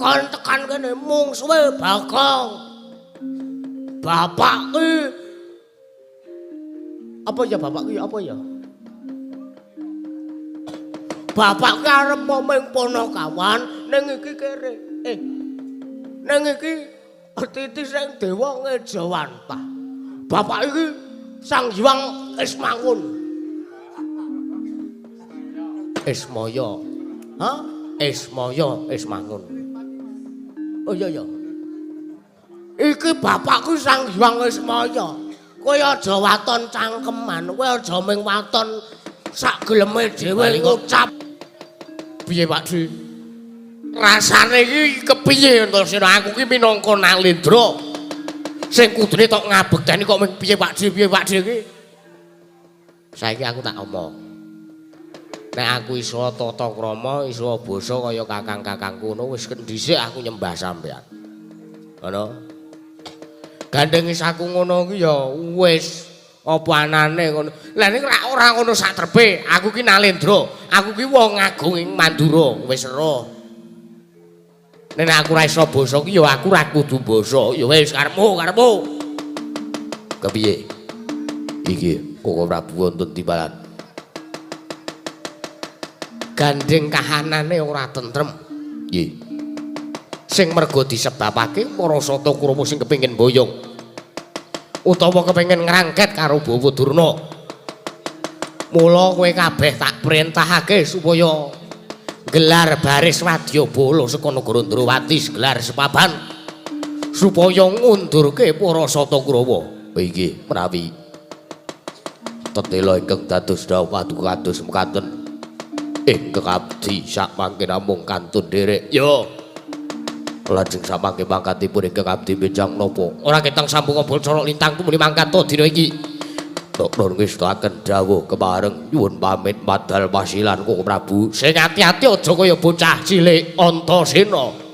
Kon tekan kene mungsuhe Bagong. Bapak ki apa ya bapak ki apa ya? Bapak ki arep ming Ponokawan ning iki kere. Ning iki titi sing dewa ngejawantah. Bapak iki Sang Hyang Ismangun. Ismaya. Hah? Ismaya Ismangun. Oh iya ya. Iki bapakku Sang Hyang Ismaya. Kowe aja waton cangkeman, kowe aja ming waton sak geleme dhewe ngucap. Piye Pak Di? Rasane iki kepiye Antasena? Aku ki minangka Nalendra. Sing kudune tok ngabekteni kok ming piye Pak Di, piye Pak Di iki? Saiki aku tak omong. Nek aku iso tata krama, iso basa kaya kakang-kakangku ngono wis dhisik aku nyembah sampean. Ngono. Gandeng wis aku ngono ki ya wis apa anane ngono. Lah nek ora ngono sak trepe, aku ki Nalendra, aku ki wong agung ing Mandura, wis ero. Nek aku ora iso basa ki ya aku ora kudu basa. Ya wis karepmu, karepmu. Kepiye? Iki Koko Prabu wonten timbalan. Gandeng kahanane ora tentrem. Nggih. Sing merga disebabake para Sata Kurawa sing kepengin boyong utawa kepengin ngrangket karo Bawa Durna. Mula kowe kabeh tak perintahake supaya gelar baris wadyabala saka negara Ndrawati gelar sepaban supaya ngundurke para Sata Kurawa. Iki menawi tetela ingkang dados dawuh paduka kados mekaten ingkang abdi sakmangke namung kantun nderek. Yo. Lajeng samangke mangkatipun ingkang abdi benjang napa? Ora ketang sambung bocor lintang tumuli mangkat dina iki. Tok ngestakaken dawuh kemareng nyuwun pamit madal pasilan Koko Prabu. Sing ati-ati aja kaya bocah cilik Antasena.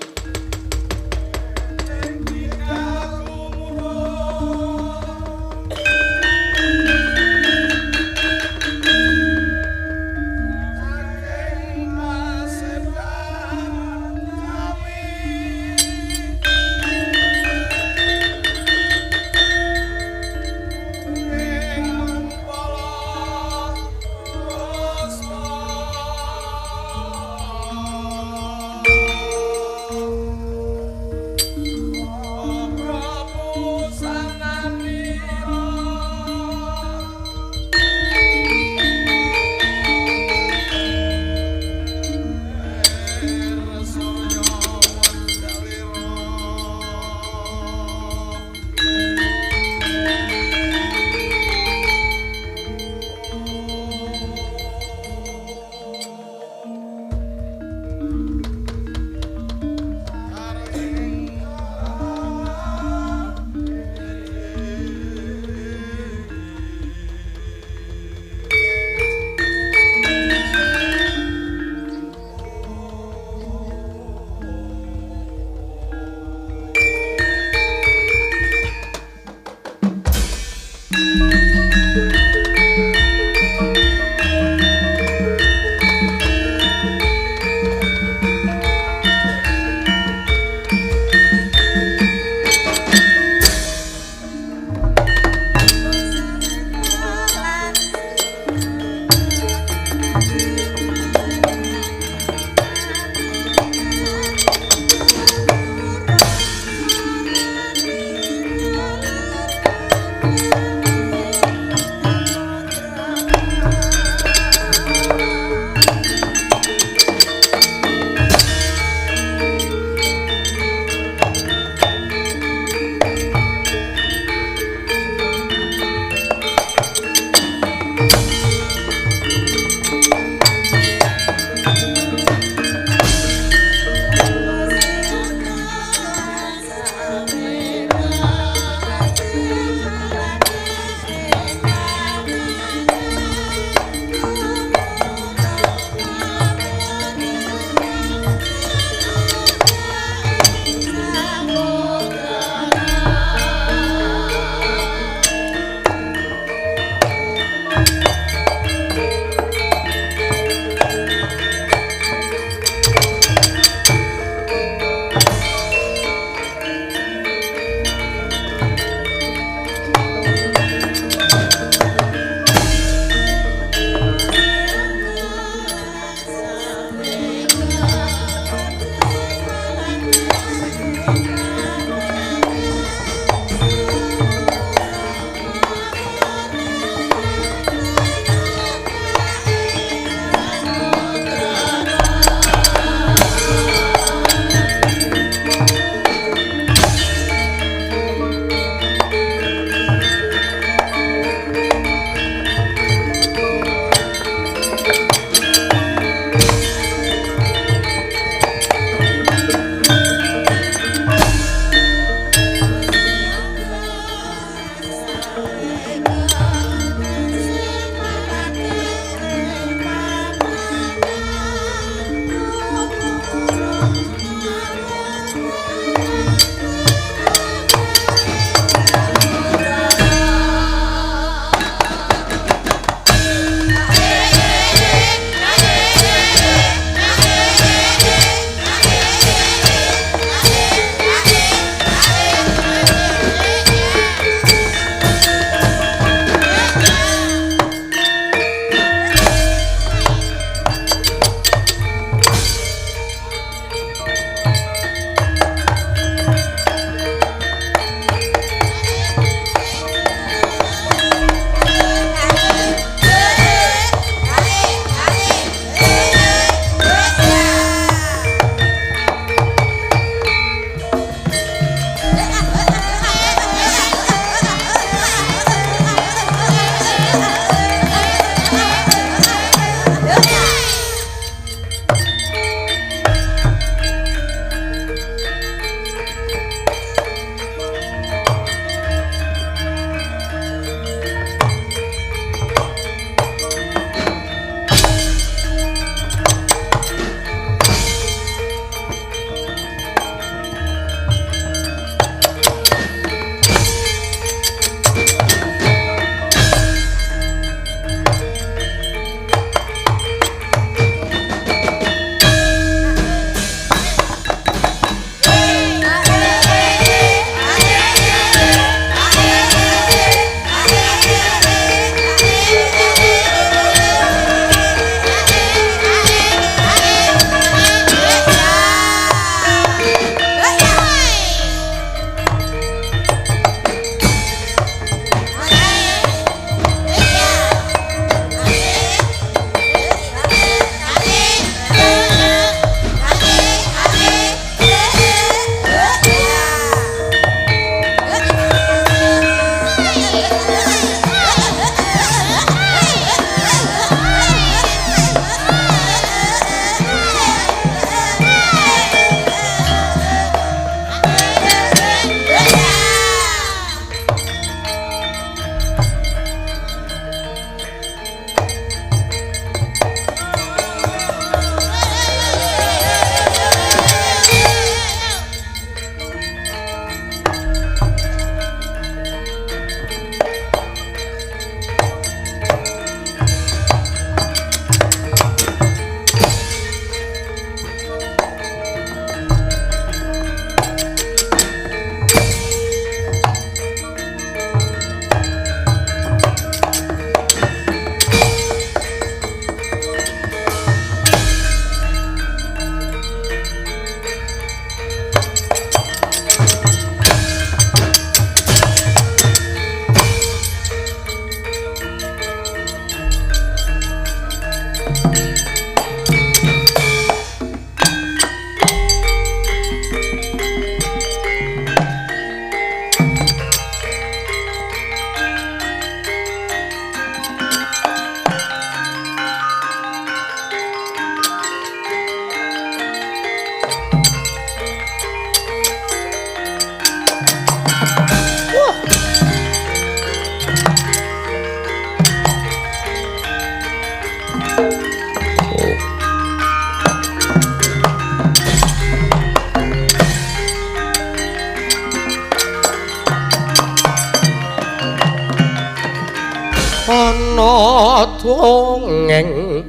Ana dongeng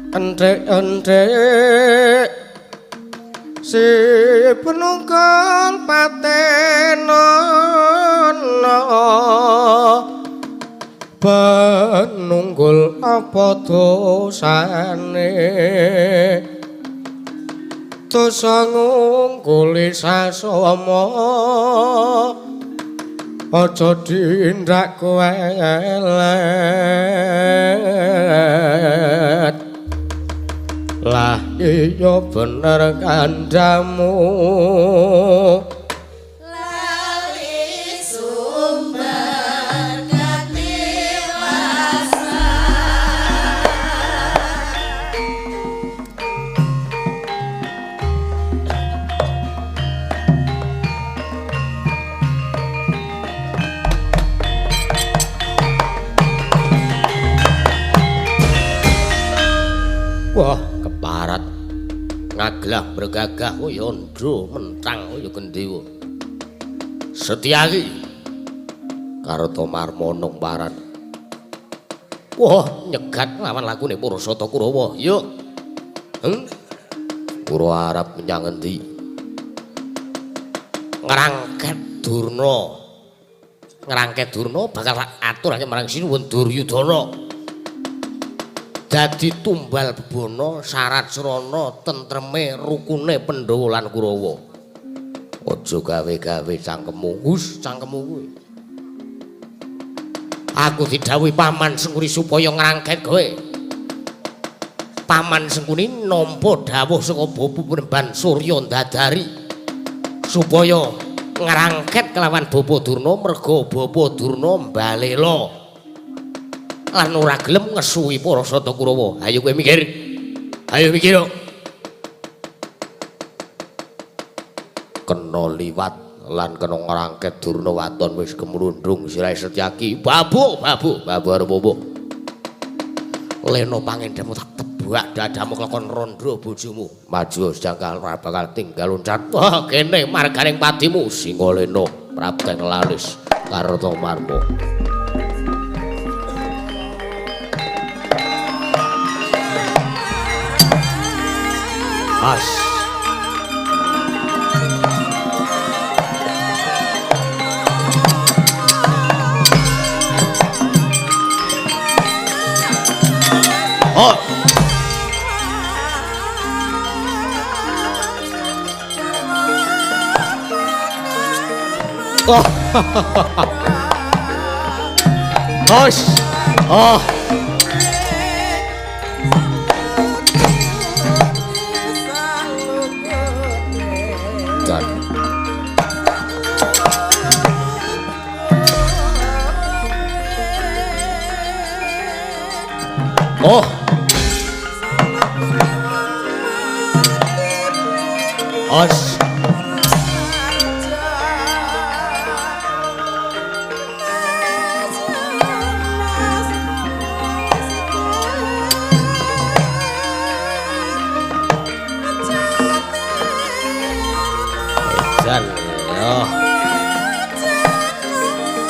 enthik-enthik si penunggal patenana penunggul apa dosane. Dosa ngungkuli sasama aja dindak kuwelet. Lah iya bener kandhamu lali sumber katiwasan. Wah, keparat. Ngaglah bergagah kaya ndro mentang kaya gendewa. Setyaki Kartomarma nang paran. Wah, nyegat lawan lakune para Sata Kurawa. Yuk. Kura arep menyang endi? Ngrangket Durna. Ngrangket Durna bakal aturake marang Sinuwun Duryudana. Dadi tumbal bebana syarat srana tentreme rukune Pandhawa lan Kurawa. Aja gawe-gawe cangkemmu, Gus, cangkemmu kuwi. Aku didhawuhi Paman Sengkuni supaya ngrangket kowe. Paman Sengkuni nampa dhawuh saka Bapak Penemban Surya Ndadari supaya ngrangket kelawan Bapa Durna merga Bapa Durna mbalela lan ora gelem ngesuwi para Sata Kurawa. Ayo kowe mikir. Ayo mikir. Kena liwat lan kena ngrangket Durna waton wis gemrundung sirahe Setyaki. Babu, babu, babu arep opo? Leno pangendhamu tak tebak dadamu kelakon randha bojomu. Maju jangkal ora bakal tinggal loncat. Wah, kene marganing patimu Singalena Prapten Lalis Kartomarma. As. Oh. Oh. Os. Oh. Oh. Os. Edan ya.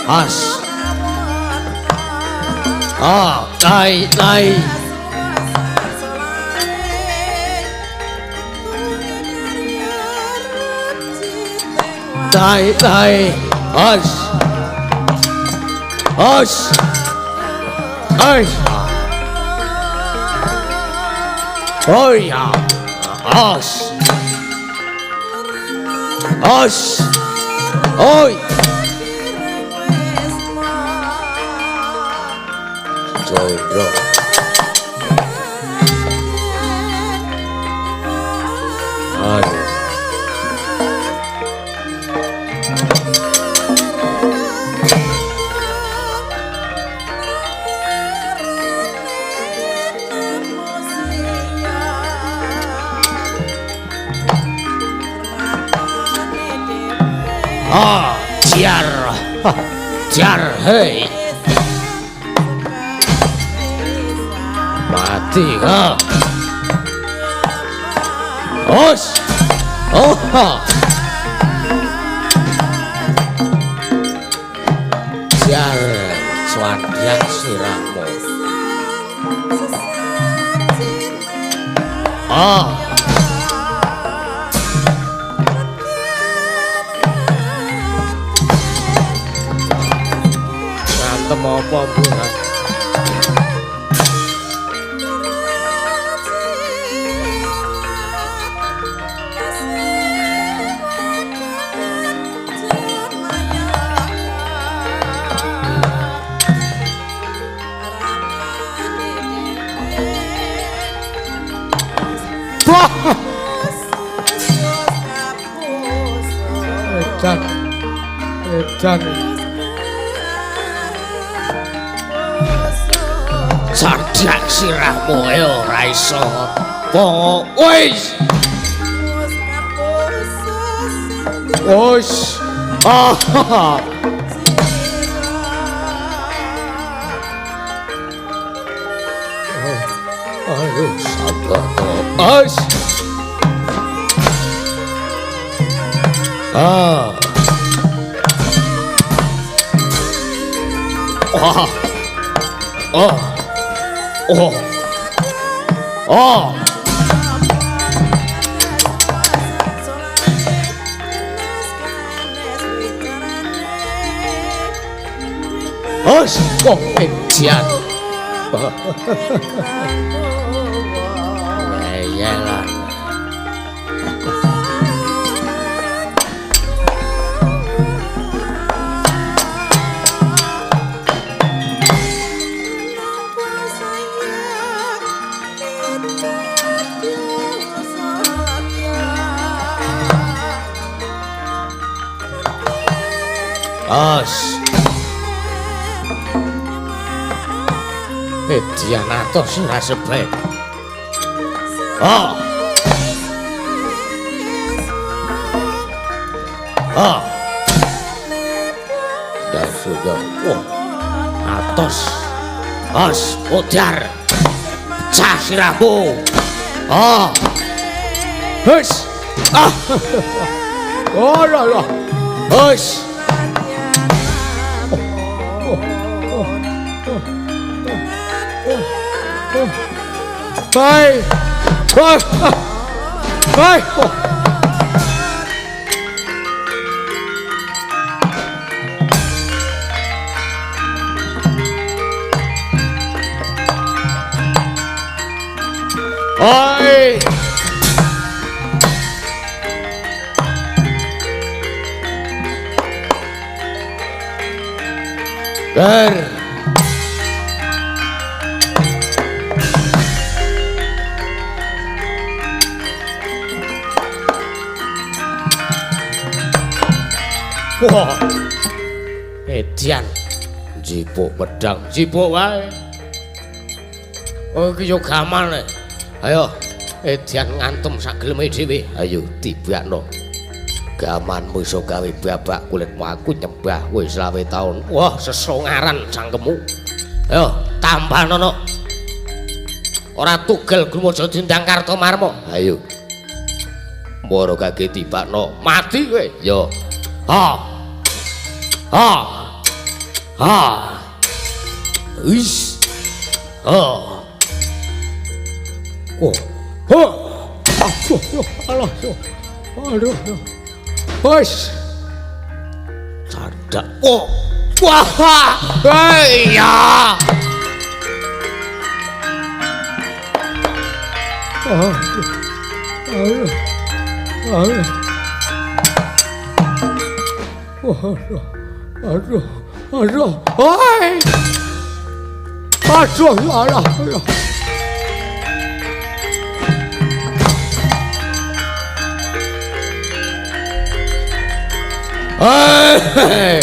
As. Ah, tai tai. Tai tai. Os. Os. Ai. Oh ya. Os. Os. Oi. Joyo. Aduh. Ah, jar. Jar, hei. Mati ha. Os. Oh. Jar cuandyak sirahmu. Ah. Ngantem apa, Bu? Edan. Edan. Candhak sirahmu ora iso. Po, wis. Wis. Ah. Aduh, sabar. Wis. Ah. Oh. Oh. Oh. Oh. Os, kok ejian. Ngeyelan. Os. Edian atos ora sebek. Oh. Oh. Ya sudah. Oh. Atos. Os modar. Pecah sirahmu. Oh. Wis. Ah. Oh lah lah. Wis. Bye. Bye. Bye. Oi. Ger. Wah. Edian njipuk pedang, njipuk wae. Oh iki yo gaman. Ayo, Edian ngantem sak geleme dhewe. Ayo tibakno. Gamanmu iso gawe babak kulitmu, aku nyembah kowe 25 taun. Wah, sesongaran cangkemmu. Ayo, tambahnono. Ora tugel glumojo diundang Kartomarma. Ayo. Mboro kage tibakno, mati kowe. Yo. Ha. Ha. Ha. Wis. Ha. Oh. Oh. Aduh, alah. Aduh. Wis. Cadak. Oh. Wah. Iya. Aduh. Aduh. Aduh. Aduh. Aduh. Aduh. Oi. Aduh, alah. Aduh. Hey!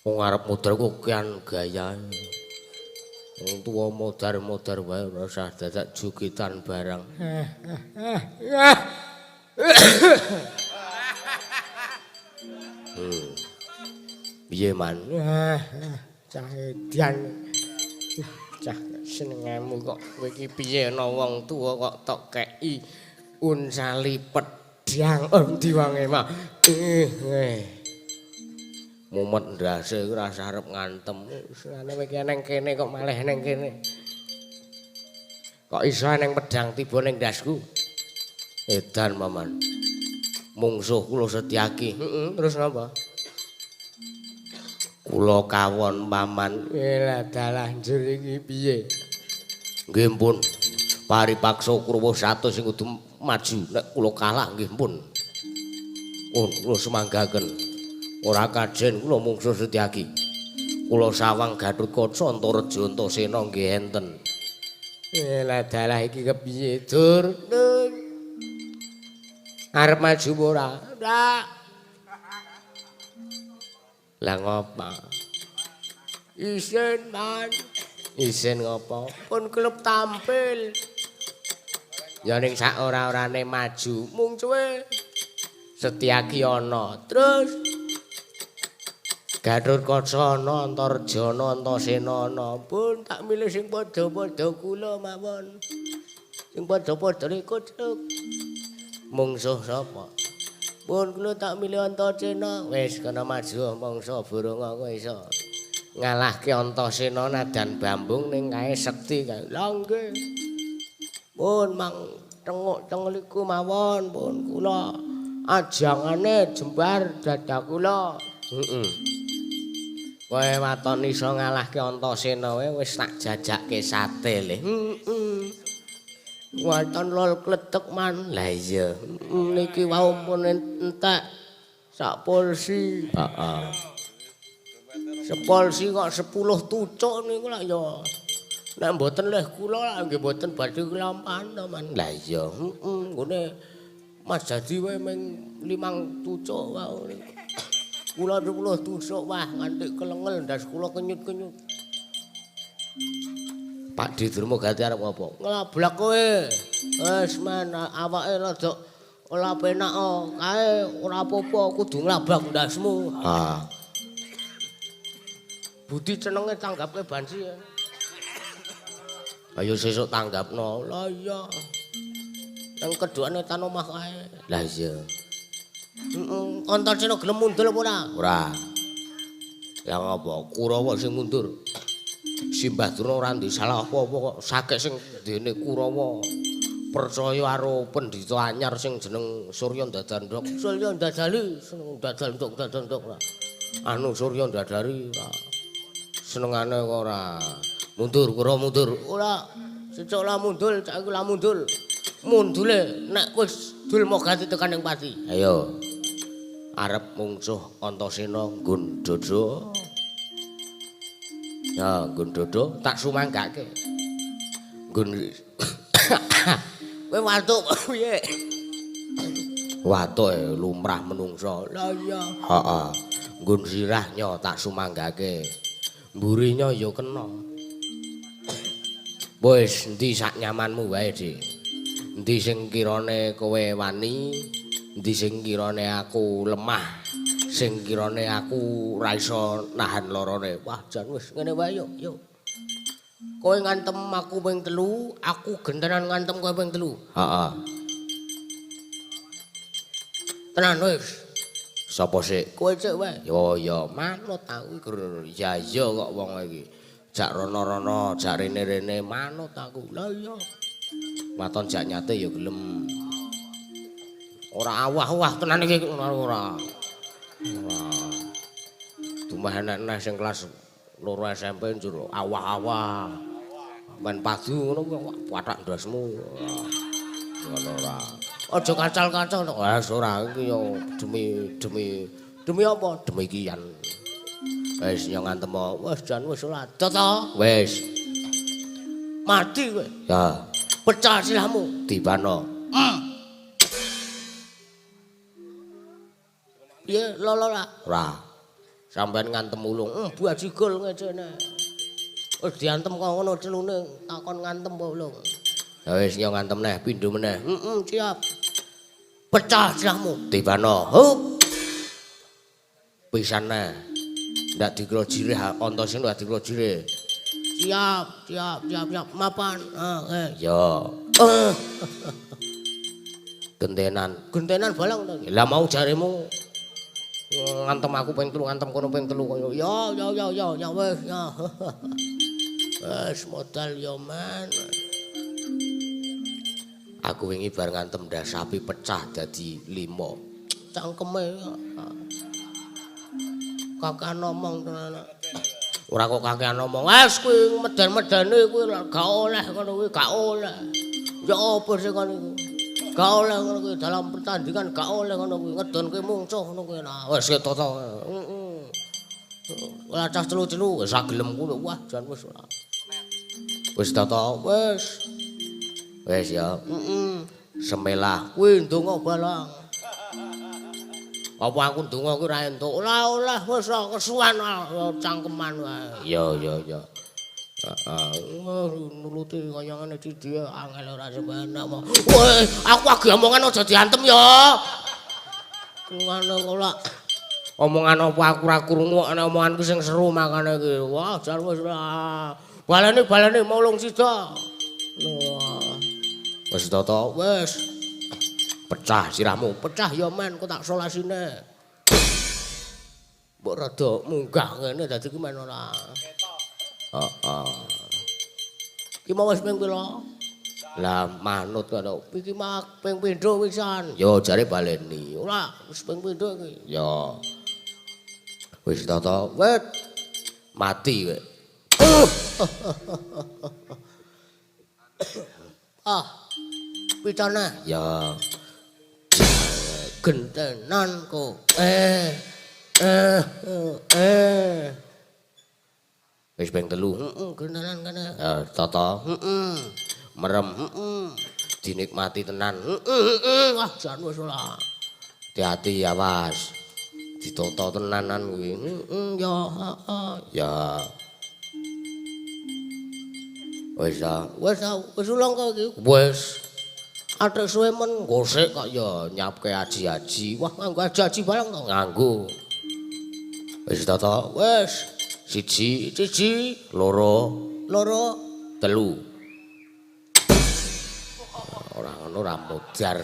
Wong arep mudhar ku kian gayae. Wong tuwa modar-modar wae ora usah dadak jugitan barang. Piye man? Cah edian. Cah Senengmu kok kowe iki piye ana wong tuwa kok tok kei uncali pedhang endi wange mah. Mumet ndase iku rasa arep ngantem. Senengane kowe iki nang kene kok malih nang kene. Kok iso nang pedhang tiba ning ndasku? Edan paman. Mungsuh kula Setyaki. Heeh, terus napa? Kula kawon paman. Lah dalah njur iki piye? Nggih pun. Paripaksa Kurawa 100 sing kudu maju. Nek kula kalah nggih pun. Pun kula sumanggaken. Ora kajen kula mungsuh Setyaki. Kula sawang Gatotkaca Antareja Antasena nggih enten. Lah dalah iki kepiye, Dur? Arep maju ora? Ora. Lah ngopo? Isin, Man. Isin ngopo? Pun klub tampil. Ya ning sak ora-orane maju, mung cuwe Setyaki ana. Terus Gatotkaca ana, Antareja ana, Antasena ana. Pun tak milih sing padha-padha kula mawon. Sing padha-padha niku cuk. Mungsuh sapa? Pun kula tak milih Antasena. Wis kana maju mangsa Boronga kowe iso ngalahke Antasena nadan bambung ning kae sekti kae. Lah nggih. Pun mang tenguk-tengul iku mawon pun kula ajangane jembar dada kula. Heeh. Kowe waton iso ngalahke Antasena wae wis tak jajake sate le. Heeh. Waton lol kletek man. Lah iya, niki wau pun entek sak porsi. Heeh. Seporsi kok 10 tucuk niku lak ya. Nek mboten leh kula lak nggih mboten badhe kelampahan to man. Lah iya, heeh, nggone Mas Jadi wae ming 5 tucuk wau. Kula 10 tusuk wah nganti kelengel ndas kula kenyut-kenyut. Pak Di Durmagati arep apa? Nglablak kowe. Wis men awake rada ora penak kae ora apa-apa kudu nglablak ndasmu. Ha. Budi cenenge tanggapke bansi ya. Ayo sesuk tanggapno. Lah iya. Nang keduane tan omah kae. Lah iya. Heeh, Antasena gelem mundur apa ora? Ora. Lah ngapa? Kurawa sing mundur. Simbah Durna ora ndek salah apa-apa kok sakek sing dene Kurawa percaya karo pendhita anyar sing jeneng Surya Ndadandok. Surya Ndadali seneng dadandok dadandok ora. Anu Surya Ndadari ora. Senengane kok ora. Mundur Kurawa mundur. Ora. Secuk la mundur, cak iku la mundur. Mundule nek wis Dulmagati tekan ning pati. Ayo. Arep mungsuh Antasena nggon dodo. Ya, nggon dodo tak sumanggake. Nggon kowe watuk piye? Watuk lumrah menungso. Lah iya. Heeh. Nggon sirah nyo tak sumanggake. Mburinya ya kena. Wis endi sak nyamanmu wae, Dik. Endi sing kirane kowe wani, endi sing kirane aku lemah, sing kirane aku ora iso nahan lorone. Wah, jan wis ngene wae yo, yo. Kowe ngantem aku ping 3, aku gentenan ngantem kowe ping 3. Heeh. Tenan wis. Sapa sik? Kowe sik wae. Yo yo, manut aku iki. Ya iya kok wong iki. Jak rono-rono, jak rene-rene manut aku. Lah iya. Waton jak nyate ya gelem. Ora awah-awah tenan iki ora. Ora. Dumeh enek-enek sing kelas 2 SMP njur awah-awah. Men padu ngono kok pathak ndasmu. Ngono ora. Aja kacal-kacal to. Wes ora iki yo demi apa? Demikian. Wis yo ngantem. Wis jan wis ora adot to. Wis. Mati kowe. Ya. Pecah silahmu. Dibano. Piye lolo la? Ora. Sampeyan ngantem ulung. Bajigul ngecene. Wis diantem kok ngono celune takon ngantem apa ulung. Ya wis yo ngantem neh pindho meneh. Heeh, siap. Pecah silahmu. Dibano. Hup. Pisan neh. Ndak dikira jirih Antasena ndak dikira jirih. Siap, siap, siap, siap. Mapan. Ya. Gentenan, gentenan balang to. Lah mau jaremu ngantem aku ping 3, ngantem kono ping 3 kaya. Ya, ya, ya, ya, ya wis ya. Wis modal ya men. Aku wingi bar ngantem ndas sapi pecah dadi 5. Cangkeme. Kakean ngomong tenan. Ora kok kakean ngomong. Wes kuwi meden-medene kuwi gak oleh ngono kuwi, gak oleh. Ya apa sih ngono iku? Gak oleh ngono kuwi dalam pertandingan gak oleh ngono kuwi, ngedonke mungsuh ngono kuwi. Nah, wis ketata. Heeh. Ora cah celu-celu wis gelem kuwi. Wah, jan wis ora. Wis tata, wis. Wis ya. Heeh. Semelah kuwi ndonga balang. Apa aku ndonga kuwi ora entuk? Ora oleh wis kesuwen cangkeman wae. Ya ya ya. Heeh, nuruti kaya ngene iki dia angel ora sepenak. Woi, aku lagi omongan aja diantem ya. Ngono kok lak. Omongan apa aku ora krungu ana omonganku sing seru makane iki. Wah, jan wis ora. Baleni baleni molong sida. Wah. Wis tata, wis. Pecah sirahmu, pecah ya men, kok tak solasine. Mbok rada munggah ngene dadi ki men ora. Heeh. Ki mau wis ping pira? Lah manut karo iki mah ping pindho pisan. Ya jare baleni. Ora, wis ping pindho iki. Ya. Wis tata, wit. Mati kowe. Ah. Pitane. Ya. Gentenan kok. Wis ping 3. Heeh, gentenan kene. Tata. Heeh. Merem. Heeh. Dinikmati tenan. Heeh, wah jan wis ora. Hati-hati awas. Ditata tenanan kuwi. Heeh, ya, heeh. Ya. Wis ta. Wis ta, wis ulung kok iki. Wis. Atik suwe men gosek kok ya nyapke aji-aji. Wah, nganggo aji-aji barang to nganggo. Wis tata, wis. 1, 1, 2, 2, 3. Ora ngono ora modar.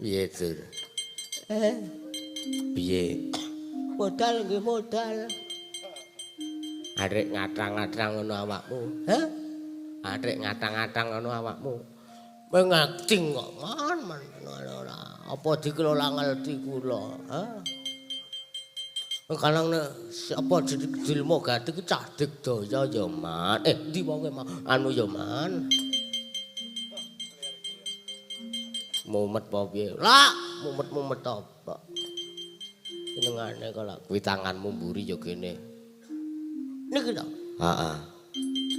Piye, Dur? Piye? Modal nggih modal. Arek ngathang-ngathang ngono awakmu. Hah? Arek ngathang-ngathang ngono awakmu. Kowe ngacing kok man man ora. Apa dikelola ngerti kula, ha? Kalang nek apa dilmo gati ki cah digdaya ya, Man. Ndi wonge anu ya, Man. Mumet apa piye? Lah, mumet-mumet apa? Senengane kok lak kuwi tanganmu mburi ya kene. Niki to? Heeh.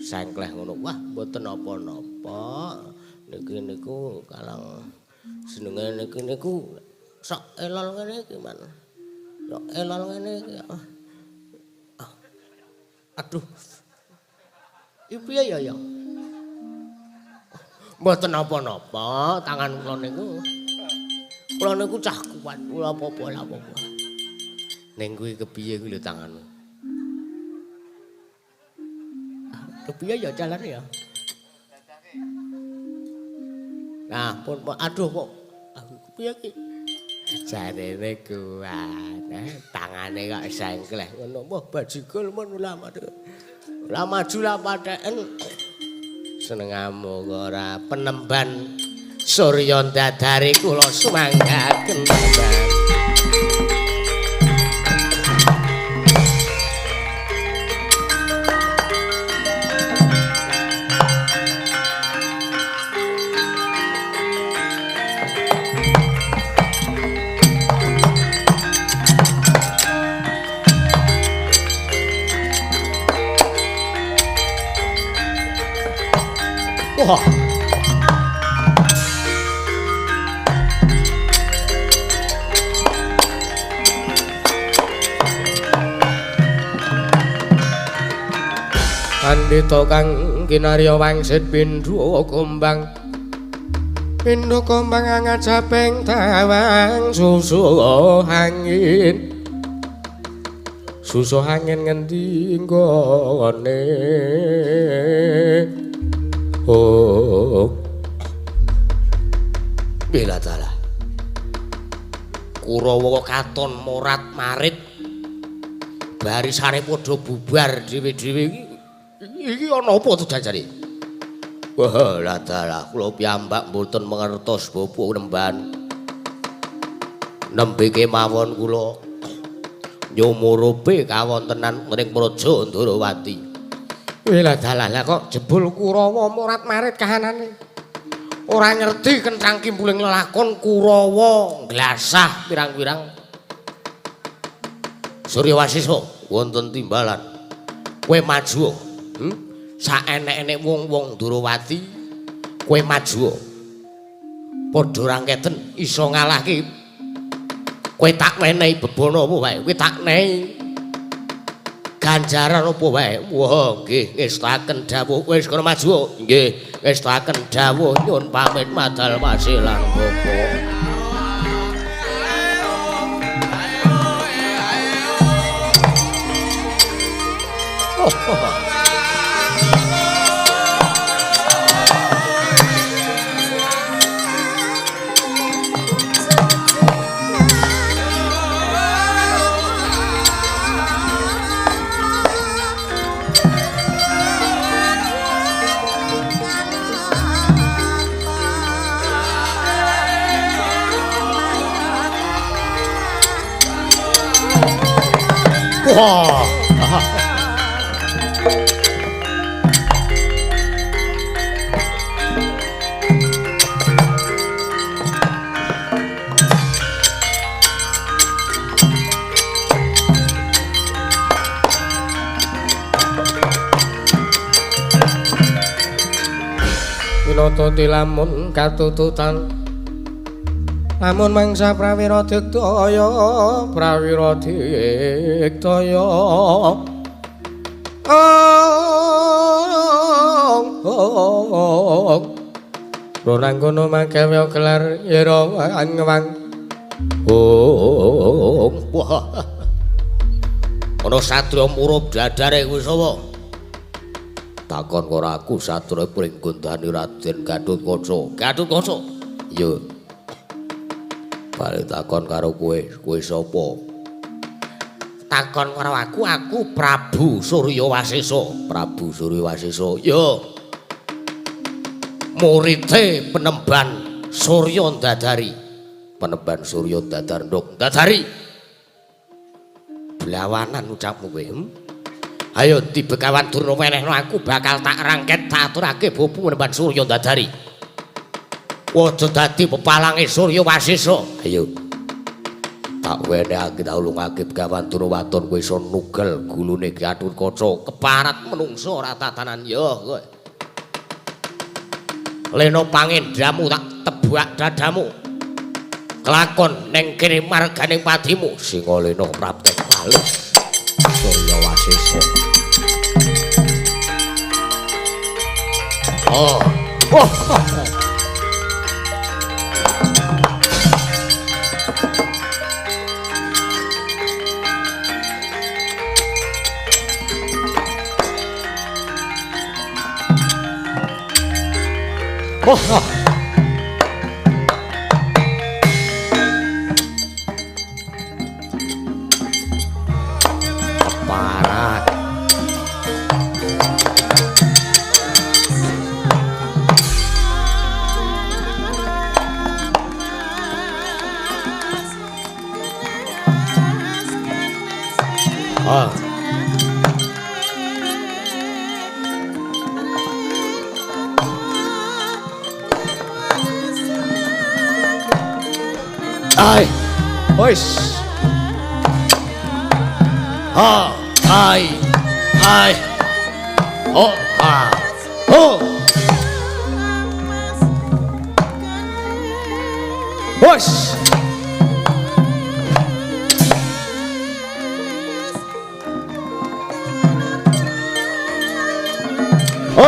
Sengkleh ngono. Wah, mboten napa-napa. Niki niku kalang senenge niki niku sak elol ngene iki, Man. Sak elol ngene iki. Aduh. Iki piye ya, ya? Mboten napa-napa, tangan kula niku. Kula niku cah kuat, kula apa-apa lah apa-apa. Ning kuwi kepiye kuwi lho tanganmu? Kepiye ya jalane ya? Nah, pun aduh kok kepiye iki? Jarene kuat, tangane kok sengkleh ngono. Wah, bajigul men ora maju. Ora maju lah patheken. Senengamu ora penemban surya ndadari kula sumanggaken tenan. Wah. Pandita kang Kinarya wangsit pindha kumbang. Pindha kumbang angajaping tawang susuh angin. Susuh angin ngendi nggone? Oh. Bela dalah. Kurawa katon morat marit. Barisane padha bubar dhewe-dhewe iki. Iki ana apa to jajane? Wah, lah dalah kula piyambak mboten mangertos bapa nemban. Nembe kemawon kula nyumurupe kawontenan ring Praja Ndorowati. Wah, dalah lah kok jebul Kurawa morat-marit kahanane. Ora ngerti kenthang kimpuling lelakon Kurawa nglasah pirang-pirang. Surya Wasisa wonten timbalan. Kowe maju. Saenek-enek wong-wong Ndorowati kowe maju. Padha rangketen iso ngalahke. Kowe tak wenehi bebana apa wae, kowe tak nehi ganjaran apa wae. Wah, nggih ngestaken dawuh. Wis kono maju. Nggih, ngestaken dawuh nyun pamit madal wasilan bapa. Wah. Winata tilamun katututan lamun mangsa prawira diktaya prawira diktaya ong ronangkono mangkewe gelar ira wang ong. Wah, ana satriya murup dadare kuwi sapa? Takon karo aku satriya Pringgondani Raden Gatotkaca. Gatotkaca? Iya. Bali takon karo kowe, kowe sapa? Takon karo aku, aku Prabu Surya Wasesa. Prabu Surya Wasesa. Iya. Murite penemban Surya Ndadari. Penemban Surya Ndadar nduk Ndadari. Blawanan ucapmu kowe. Ayo di Begawan Durna wenehno aku bakal tak rangket tak aturake bapa penemban Surya Ndadari. Aja dadi pepalange Surya Wasesa. Ayo. Tak wenehake tak ulungake Begawan Durna waton kowe iso nugel gulune Gatotkaca keparat menungso ora tatanan ya kowe. Lena pangendamu tak tebak dadamu. Kelakon ning kene marganing patimu Singalena prapte males. Surya Wasesa. Oh. Oh. Oh. Keparat. Ah. Ai. Wis. Ha, ai. Ai. Oh, ha. Oh. Wis.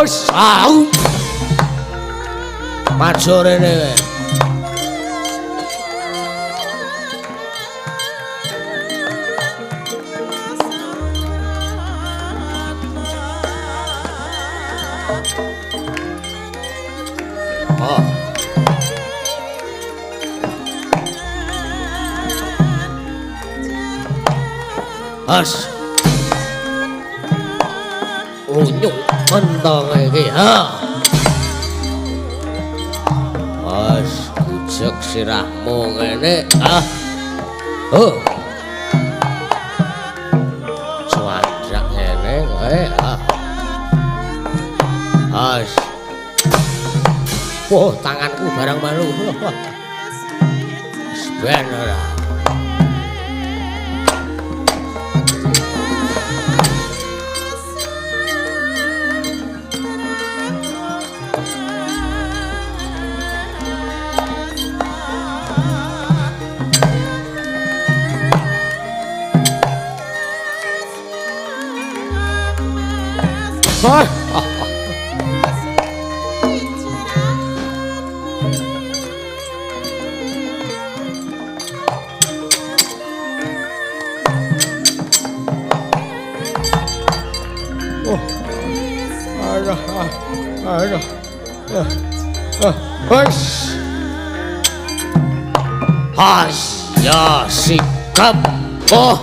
Hus, au. Maju rene. Oh. As. Unyuk mentong iki, ha. As gujek sirahmu ngene, ah. Oh. Cuandrak ngene kowe, ah. As. Wah, tanganku barang malu. Ben ora. Oh. Has ya sikap. Oh.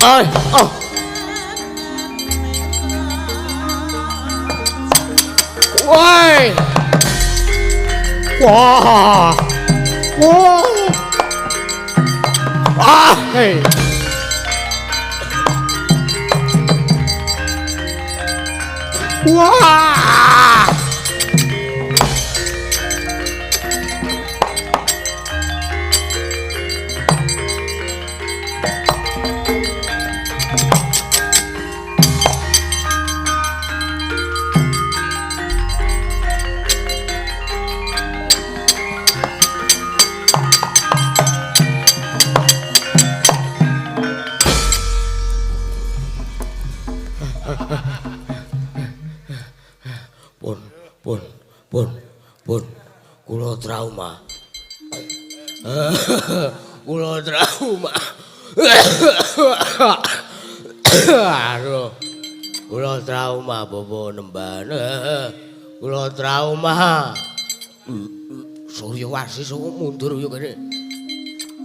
Ay, oh. Woi. Wah. Wah. Ah, hey. Wah. Pun kula trauma. Kula trauma. Aduh. Kula trauma bobo nemban. Kula trauma. Surya Wasis kok mundur yo kene.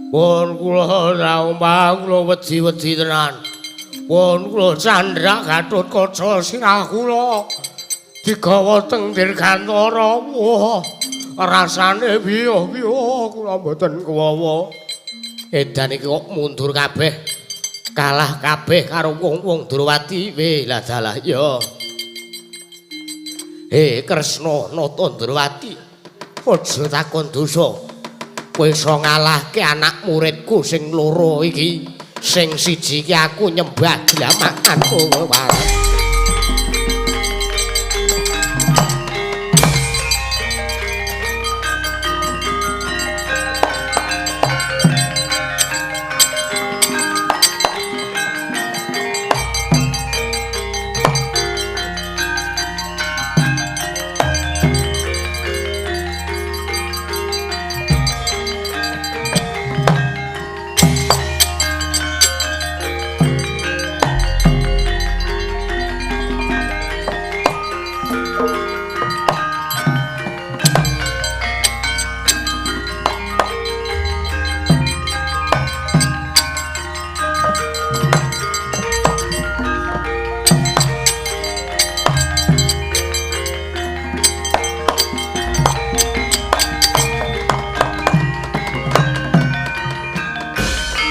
Pun kula trauma, kula wedi-wedi tenan. Pun kula candrak Gatotkaca sirah kula. Digawa teng Dirgantara. Wah, rasane biyo-biyo kula mboten kuwawa. Edan iki kok mundur kabeh. Kalah kabeh karo wong-wong Drawati. Weh, lah dalah ya. Kresna nata Drawati. Aja takon dosa. Kowe iso ngalahke anak muridku sing loro iki. Sing siji iki aku nyembah glamakanku wae.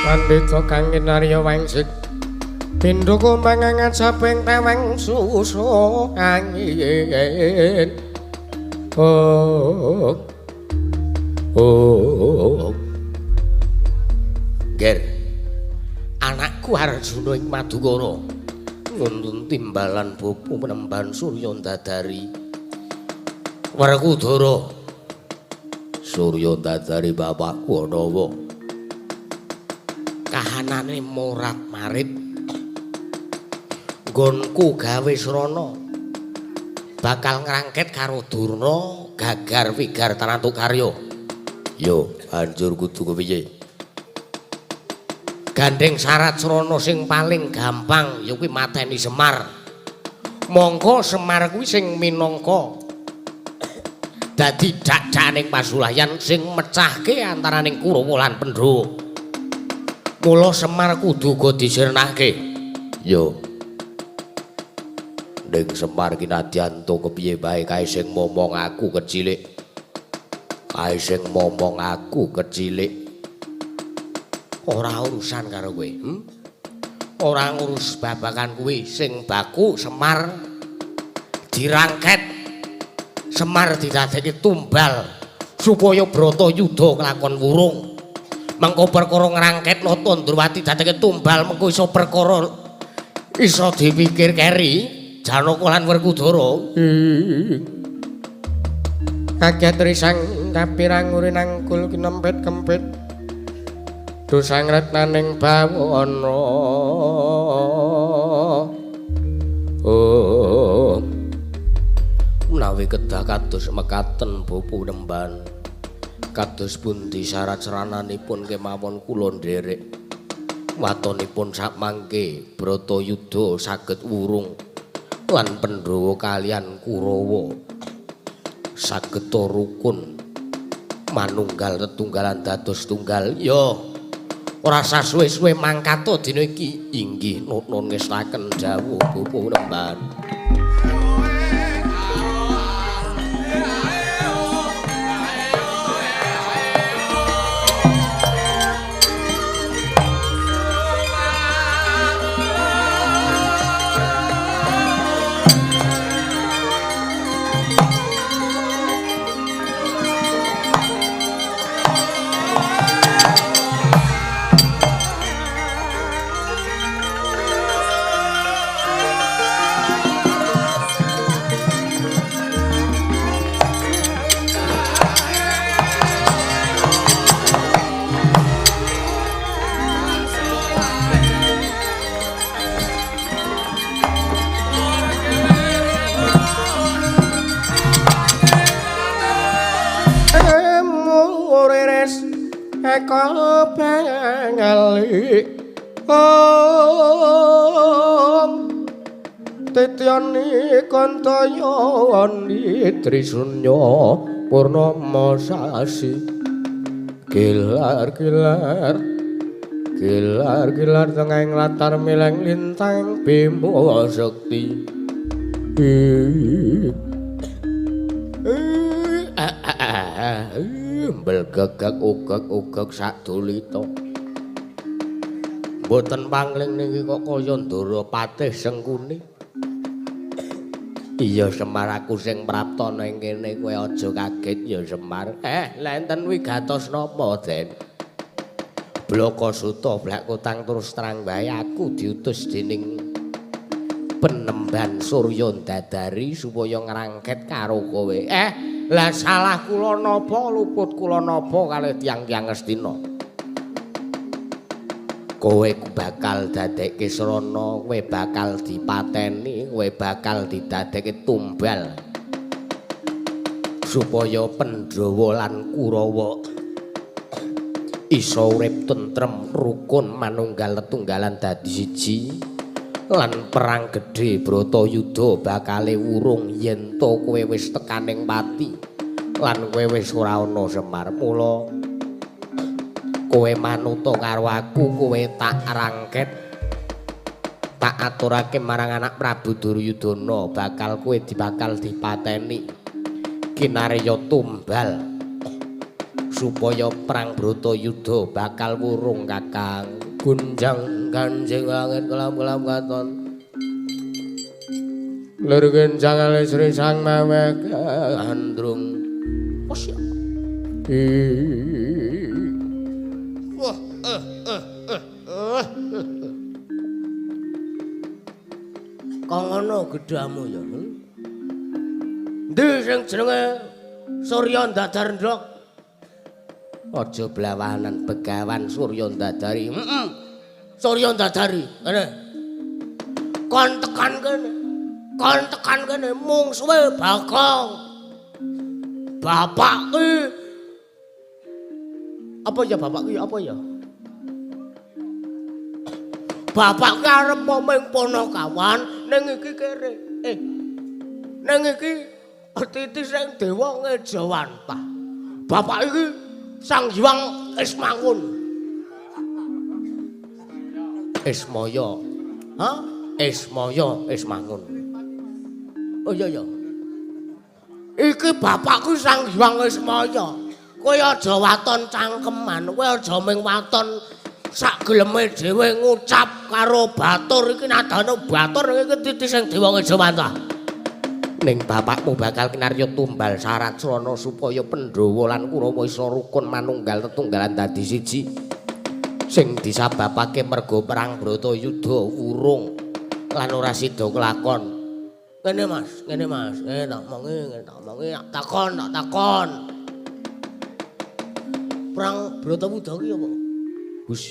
Pandhita kang kinarya wangsik pindha kumbangan saping teweng susu angin. Oh. Oh. Ger. Anakku Arjuna ing Madukara nuntun timbalan bopo penemban Surya Ndadari. Werkudara. Surya Ndadari bapakku ana apa? Kahanane morat-marit. Nggonku gawe srana. Bakal ngrangket karo Durna gagar wigar tanantu karya. Yo, banjur kudu kepiye? Gandeng syarat srana sing paling gampang ya kuwi mateni Semar. Mongko Semar kuwi sing minangka dadi dak-dakaning pasulayan sing mecahke antaraning Kurawa lan Pandhawa. Mula Semar kudu uga disirnake. Yo. Ning Semar ki nadyanto kepiye bae kae sing momong aku kecilik. Kae sing momong aku kecilik. Ora urusan karo kowe, Ora ngurus babagan kuwi, sing baku Semar dirangket. Semar didadekke tumbal supaya Bratayuda kelakon wurung. Mengko perkara ngrangket Nata Ndrawati dadekke tumbal mengko iso perkara iso dipikir keri Janaka lan Werkudara. Kaget risang kapirang urinangkul kinempit kempit. Dosang retnaning bawana. Oh. Menawi kedah kados mekaten Bapak Nemban. Kados pundi syarat srananipun kemawon kula nderek. Watonipun sakmangke Bratayuda saged wurung lan Pandhawa kalian Kurawa saged rukun manunggal tetunggalan dados tunggal. Yo ora sasuwe-suwe mangkat dina iki. Inggih nuwun ngestaken dawuh Bapak Nemban. Eko bengali om titiani kantayani trisunya purnama sasi gilar-gilar gilar-gilar tengahing latar mileng lintang bima sekti. Belgegek ugek-ugek sadulita. Mboten pangling niki kok kaya Ndara Patih Sengkuni. Iya Semar, aku sing prapta ning kene, kowe aja kaget ya Semar. Lha enten wigatos napa, Den? Blaka Suta blak kutang terus terang wae aku diutus dening Penemban Surya Ndadari supaya ngrangket karo kowe. Lah salah kula napa, luput kula napa kalih tiyang-tiyang Ngastina. Kowe bakal dadekke srana, kowe bakal dipateni, kowe bakal didadekke tumbal. Supaya Pandhawa lan Kurawa iso urip tentrem, rukun, manunggal tetunggalan dadi siji. Lan perang gedhe Bratayuda bakale wurung yen to kowe wis tekaning pati lan kowe wis ora ana Semar. Mula kowe manuta karo aku, kowe tak rangket, tak aturake marang anak Prabu Duryudana, bakal kowe dibakal dipateni kinarya tumbal supaya perang Bratayuda bakal wurung. Kakang gunjang ganjing langit kelam-kelam katon lir genjang alis risang maweh gandrung. Wes ya. Wah, Kok ngono gedhamu ya? Ndi sing jenenge Surya Ndadar ndok? Aja blawanan begawan Surya Ndadari. Heeh. Surya Ndadari, kene. Kon tekan kene. Kon tekan kene mungsuhe Bagong. Bapak ki apa ya bapak ki apa ya? Bapak ki arep ming Panakawan ning iki kere. Ning iki titi sing dewa ngejawantah. Bapak iki Sang Hyang Ismangun. Ismaya. Hah? Ismaya Ismangun. Oh iya iya. Iki bapakku Sang Hyang Ismaya. Kowe aja waton cangkeman, kowe aja ming waton sak geleme dhewe ngucap karo batur iki nadane batur iki titi sing dewa ngejawantah. Ning bapakmu bakal kinarya tumbal syarat srana supaya Pandhawa lan Kurawa isa rukun manunggal tetunggalan dadi siji. Sing disababake merga perang Bratayuda wurung lan ora sida kelakon. Ngene Mas, ngene Mas, ngene tak omongi, ngene tak omongi, takon, tak takon. Perang Bratayuda ki apa? Hus,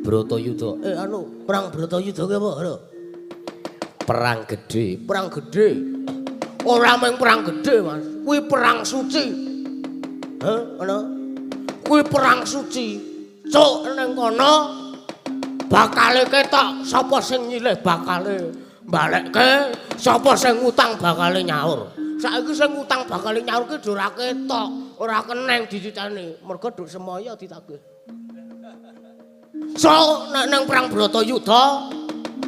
Bratayuda. Anu, perang Bratayuda ki apa? Lho. Perang gedhe, perang gedhe. Ora mung perang gedhe, Mas. Kuwi perang suci. Heh, ana. Kuwi perang suci. Cuk ning kono bakale ketok sapa sing nyilih bakale balekke, sapa sing ngutang bakale nyaur. Saiki sing ngutang bakale nyaur ki ora ketok, ora keneng dicitane, mergo nduk semaya ditagih. So nek ning perang Bratayuda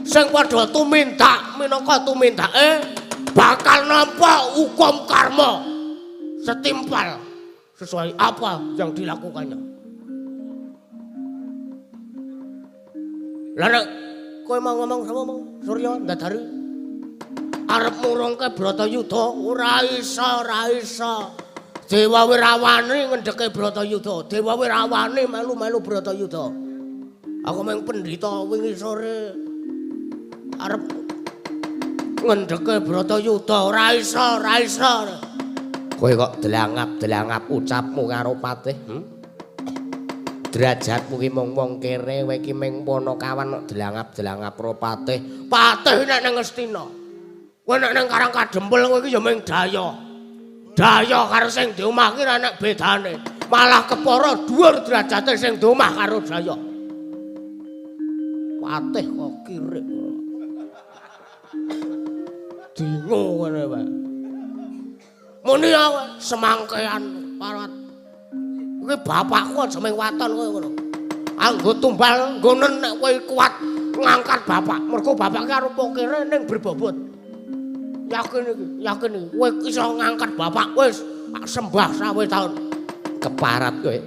sing padha tumindak minangka tumindake bakal nampa hukum karma setimpal sesuai apa yang dilakukannya. Lah nek kowe mau ngomong sapa mau? Surya Ndadari arep murungke Bratayuda ora iso, ora iso. Dewa Wirawani ngendheke Bratayuda, Dewa Wirawani melu-melu Bratayuda. Aku mung pendhita wingi sore arep ngendheke Bratayuda ora iso, ora iso. Kowe kok delangap-delangap ucapmu karo patih, Derajatmu ki mung wong kere, kowe iki mung Panakawan kok delangap-delangap karo patih. Patih nek ning Ngastina. Kowe nek ning Karang Kadempel kowe iki ya mung daya. Daya karo sing di omah ki ora nek bedane. Malah kepara dhuwur derajate sing di omah karo daya. Patih kok kirik. Dingo ngene wae. Muni kowe semangkean parat. Iki bapakku aja mung waton kowe ngono. Anggo tumbal nggonen nek kowe kuat ngangkat bapak. Mergo bapak ki arupa kere ning berbobot. Yakin iki, yakin iki kowe iso ngangkat bapak wis tak sembah sawe taun. Keparat kowe.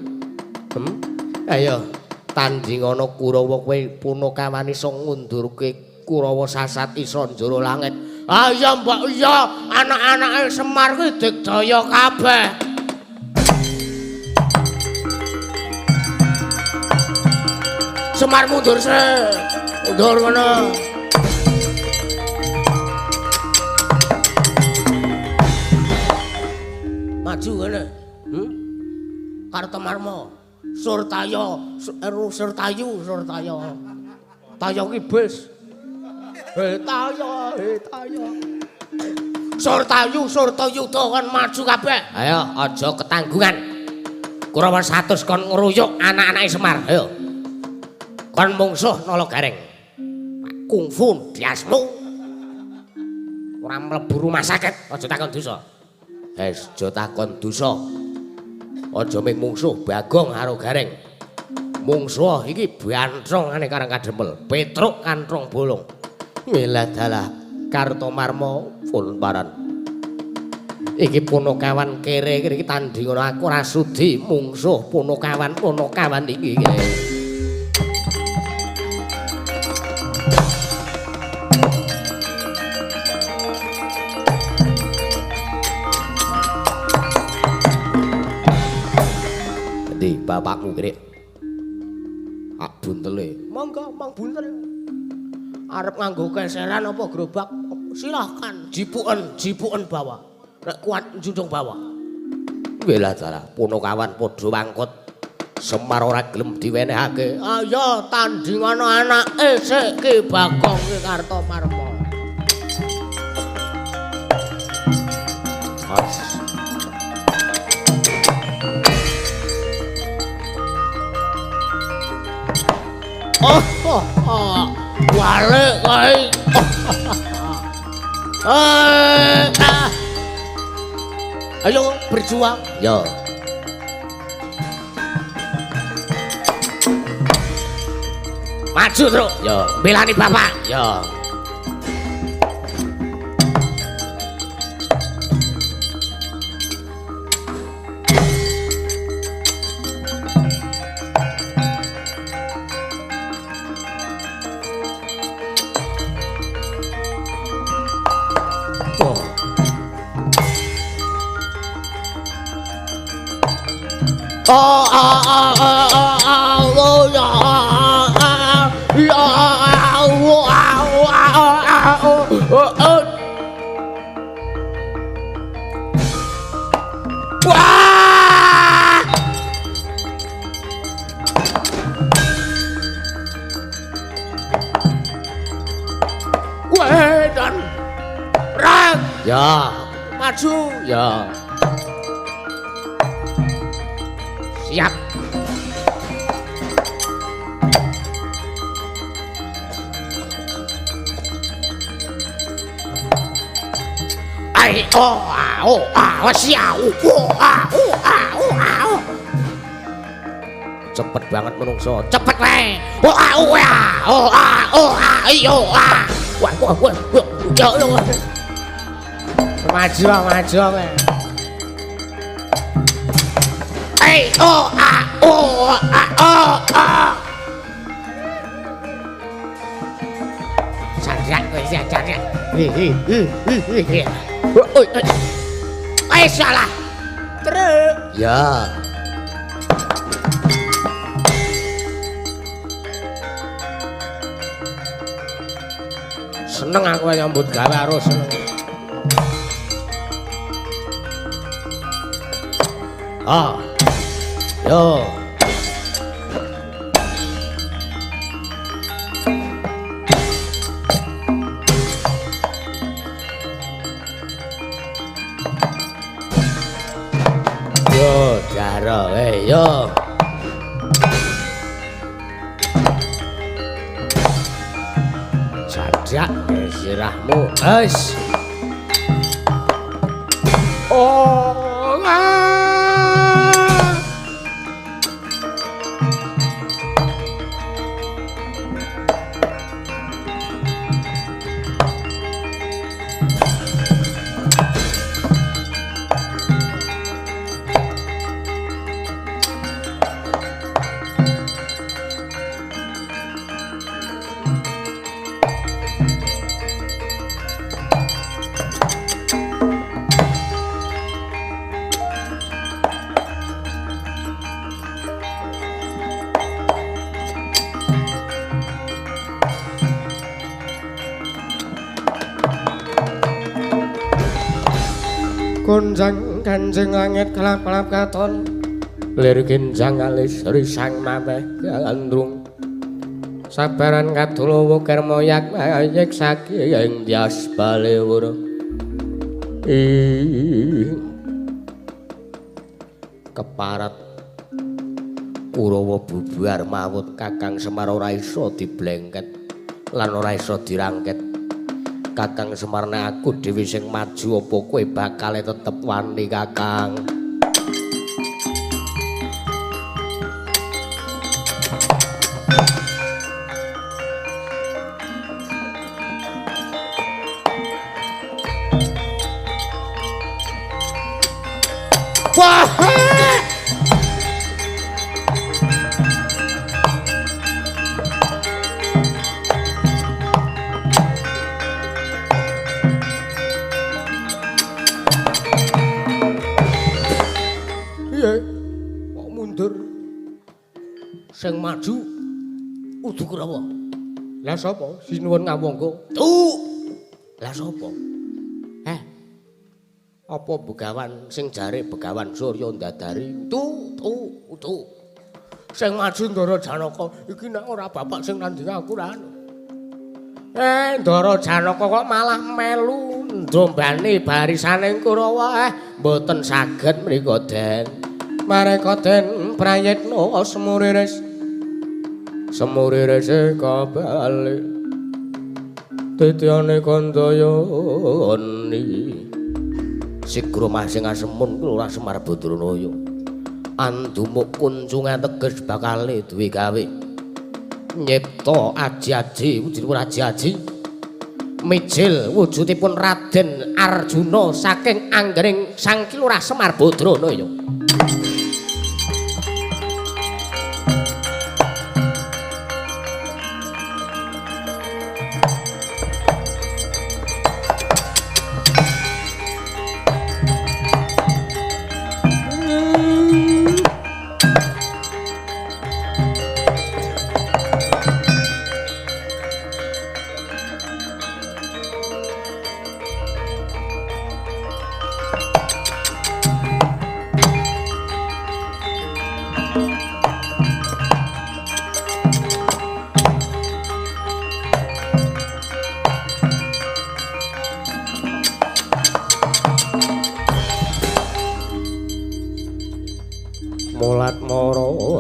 Ayo tandingana Kurawa kowe Punakawan iso ngundurke Kurawa sasat iso njero langit. Ayo mbok iya anak-anake Semar kuwi digdaya kabeh. Semar mundur sik. Mundur ngono. Maju ngene. Kartomarma, Surtaya, Surtayu, Surtaya. Taya ki bis. He taya, he taya. Surtayu, Surtayuda kon maju kabeh. Ayo aja ketanggungan. Kurawa 100 kon ngruyuk anak-anake Semar. Ayo. Kon mungsuh Nala Gareng. Kungfu diasmu. Ora mlebu rumah sakit, aja takon dosa. Wis, aja takon dosa. Aja mung mungsuh Bagong karo Gareng. Mungsuh iki bantrongane Karang Kadempel, Petruk kantrong bolong. Wilah dalah Kartomarma pun paran. Iki Punakawan kere iki tandingono aku ora sudi mungsuh Punakawan Punakawan iki. Endi bapakmu kere? Ak buntele. Monggo mang buntel. Arep nganggo keseran apa gerobak? Silahkan jipuken, jipuken bawa. Nek kuat njunjung bawa. Wilah dalah Punakawan padha wangkut. Semar ora gelem diwenehake. Ayo tandingana anake sik Ki Bagong Ki Kartomarma. Oh, oh, oh. Walik kae. Ah. Ayo berjuang. Yo. Maju, Truk. Yo, belani bapak. Yo. Oh. Oh, ah, ah, ah, ah, oh, ya, ah, ya, oh, ah, oh, ah, ah, oh, oh, oh. Wah! Wedan. Perang. Ya, maju. Ya. Siap. Ai oh ah oh ah siau oh ah oh ah oh ah oh. Cepet banget menungso, cepet wae. Oh ah oh ah oh ah oh ah iyo ah. Wah wah wah. Yo yo. Maju maju wae. Hey, oh, ah, oh, ah, oh, ah. Sanjak, sanjak. Hi, hi, hi, hi, hi. Oh, eh, salah. Truk. Ya. Seneng aku nyambut gawe karo seneng. Ah. Yo. Yo, jaro, yo. Sajak sirahmu. Wes. Oh, ah. Gonjang kanjeng langit kelap-kelap katon lir ginjang alis risang maweh gandrung sabaran kadula wukir moyak mayek saking dyas balewur keparat Kurawa bubar mawut Kakang Semar ora iso diblengket lan ora iso dirangket. Kakang Semar nek aku dhewe sing maju apa kowe bakal tetep wani Kakang? Wah! Sing maju udu Kurawa. Lah sapa? Sinuwun ngawangga. Tu. Lah sapa? Apa begawan sing jare Begawan Surya Ndadari? Tu, tu, tu. Sing maju Ndara Janaka. Iki nek ora bapak sing nandingi aku ra. Ndara Janaka kok malah melu ndombani barisane Kurawa. Mboten saged mriku Den. Mareka Den prayitna semuriris. Semuri rese kabale titiane kandayani sigra masing asemun Lurah Semar Badranaya andumuk kuncungan teges bakale duwe gawe nyipta aji-aji wujudipun aji-aji mijil wujudipun Raden Arjuna saking anggering Sang Ki Lurah Semar Badranaya.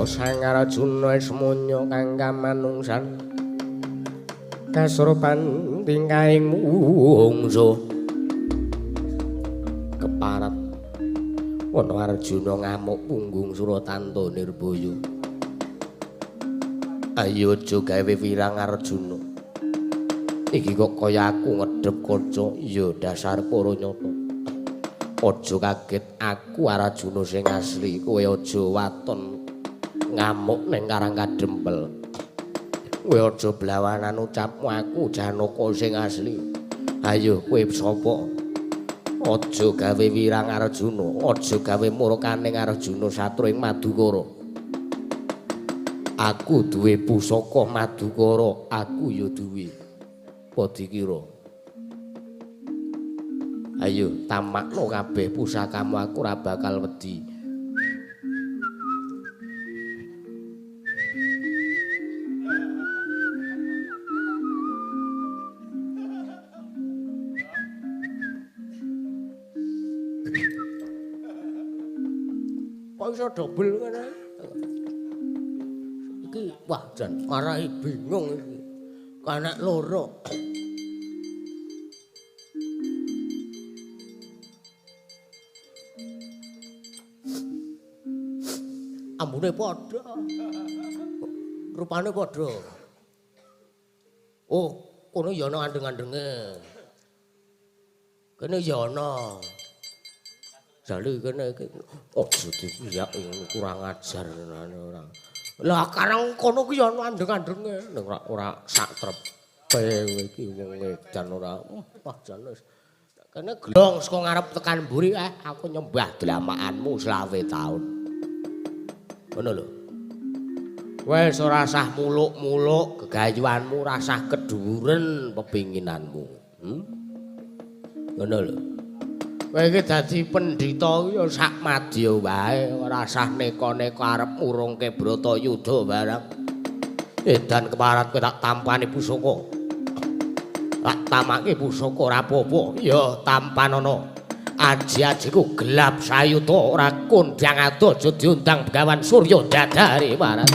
Sang Arjuna Ismaya kang kamanungsan kasropan tingkahing mungsuh keparat ana Arjuna ngamuk punggung Suratanta Nirbaya. Ayo aja gawe wirang Arjuna, iki kok kaya aku ngedhep kaca. Ya dasar para nyata, aja kaget aku Arjuna sing asli. Kowe aja waton ngamuk ning Karang Kadempel. Kowe aja blawanan ucapmu, aku Janaka sing asli. Ayo kowe sapa? Aja gawe wirang Arjuna, aja gawe murkaning Arjuna satru ing Madukara. Aku duwe pusaka Madukara, aku ya duwe. Apa dikira? Ayo tamakno kabeh pusakamu, aku ora bakal wedi. Kok iso dobel ngene? Iki wah jan marai bingung iki. Kanek loro. Ambune padha. Rupane padha. Oh, kono ya ana andeng-andenge. Kene ya ana. Jali kene iki aja dipiyak kurang ajar tenan ora. Lah karang kono ki ya ana andeng-andenge ning ora sak trepe iki wong edan ora. Wah jan wis. Kene glong saka ngarep tekan mburi aku nyembah dlamakanmu 25 taun. Ngono lho. Wis ora sah muluk-muluk gegayuhanmu, ora sah kedhuwuren pepinginanmu. Ngono lho. Kowe iki dadi pendhita ya sak madya wae, ora sah neka-neka arep murungke Bratayuda barang. Edan keparat kowe tak tampani pusaka. Tak tamake pusaka ora apa-apa, ya tampanana. Aji-ajiku gelap sayuta ora kondang adoh aja diundang Begawan Surya Dadari warat.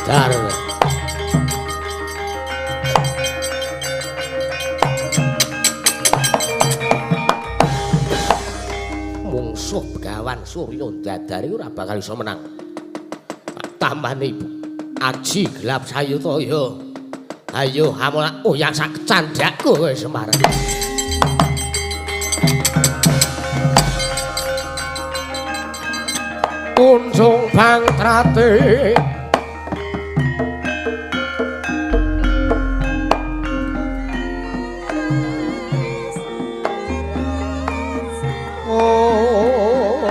Dar. Mungsuh Begawan Surya Dadari ora bakal iso menang. Tambane ibu aji gelap sayuta ya. Ayo amolak oyang sak candhakku kowe Semar. Kunjung bangtrate oh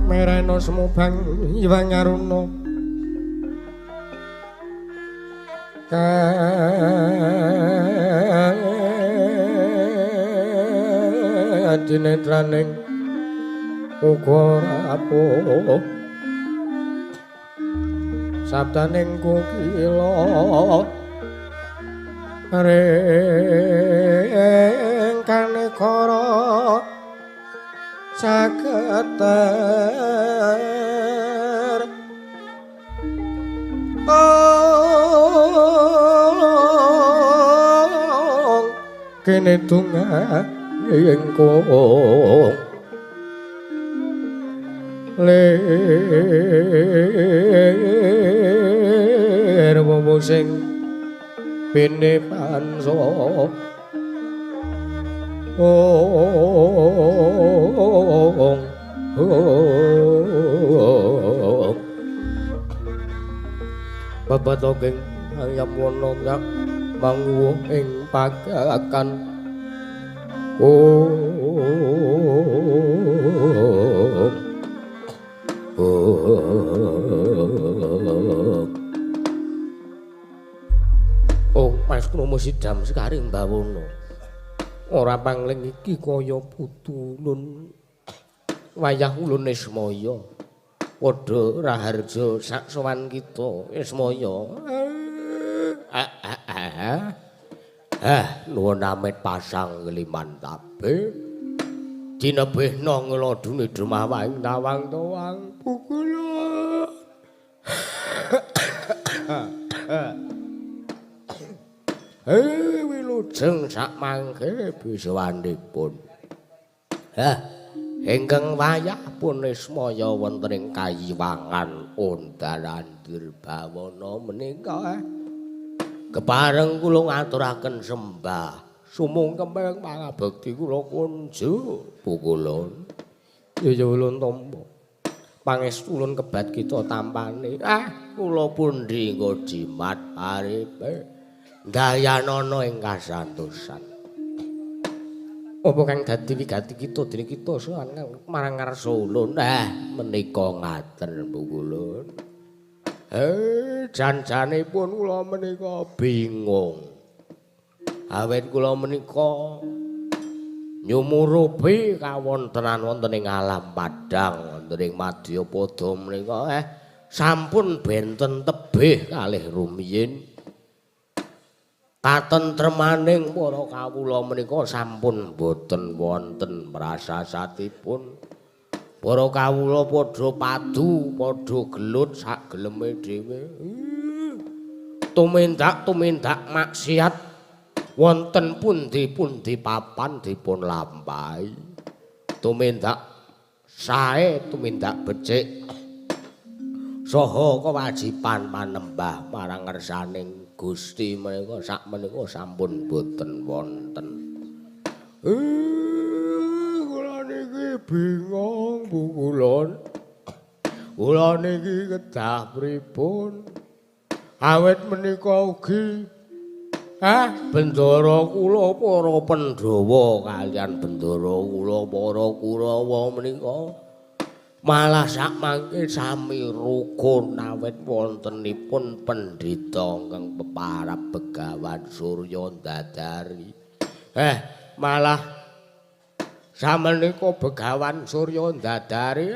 Merena semubang Hyang Aruna kadinetraning uga rapuh sabdaning kukila ring kanekara saketer kene donga ingkung lir wowo sing bene panso ong ong babatoking ayam wono nyak manguwuh ing pagakan ong ong ong mas kromo sidam sekaring bawono ora pangling iki kaya putu ulun wayah ulun Ismaya padha raharja sak sowan kita Ismaya. Nuwun amit pasang ngeliman tabe dinebihna ngelodune dremawang tawang-tawang pukula. Wilujeng sak mangke bisawanipun. Ingkang wayah pun Ismaya wonten ing kayiwangan Ondaran Dirbawana menika. Kepareng kula ngaturaken sembah sumungkemeng pangabekti kula kunjuk pukulun. Ya ulun tampa. Pangestu ulun kebat kita tampane. Kula pundi nggo jimat aripe dayanana ing kasantosan. Apa kang dadi wigati kita dene kita sowan marang ngarsa ulun. Menika ngaten pukulun. Jan-janipun kula menika bingung. Awit kula menika nyumurupi kawontenan wonten ing alam padhang wonten ing madyapada menika sampun benten tebih kalih rumiyin. Katentremaning para kawula menika sampun boten wonten prasasatipun. Para kawula padha padu, padha gelut sak geleme dhewe. Tumindak-tumindak maksiat wonten pundi-pundi papan dipun lampahi. Tumindak sae, tumindak becik. Saha kewajiban manembah marang ngersaning Gusti menika sak menika sampun boten wonten. Kula niki bingung pukulun. Kula niki kedah pripun? Awit menika ugi bendara kula para Pandhawa kaliyan bendara kula para Kurawa menika malah sak mangke sami rukun awit wontenipun pendhita ingkang peparab Begawan Surya Ndadari. Malah samenika Begawan Surya Ndadari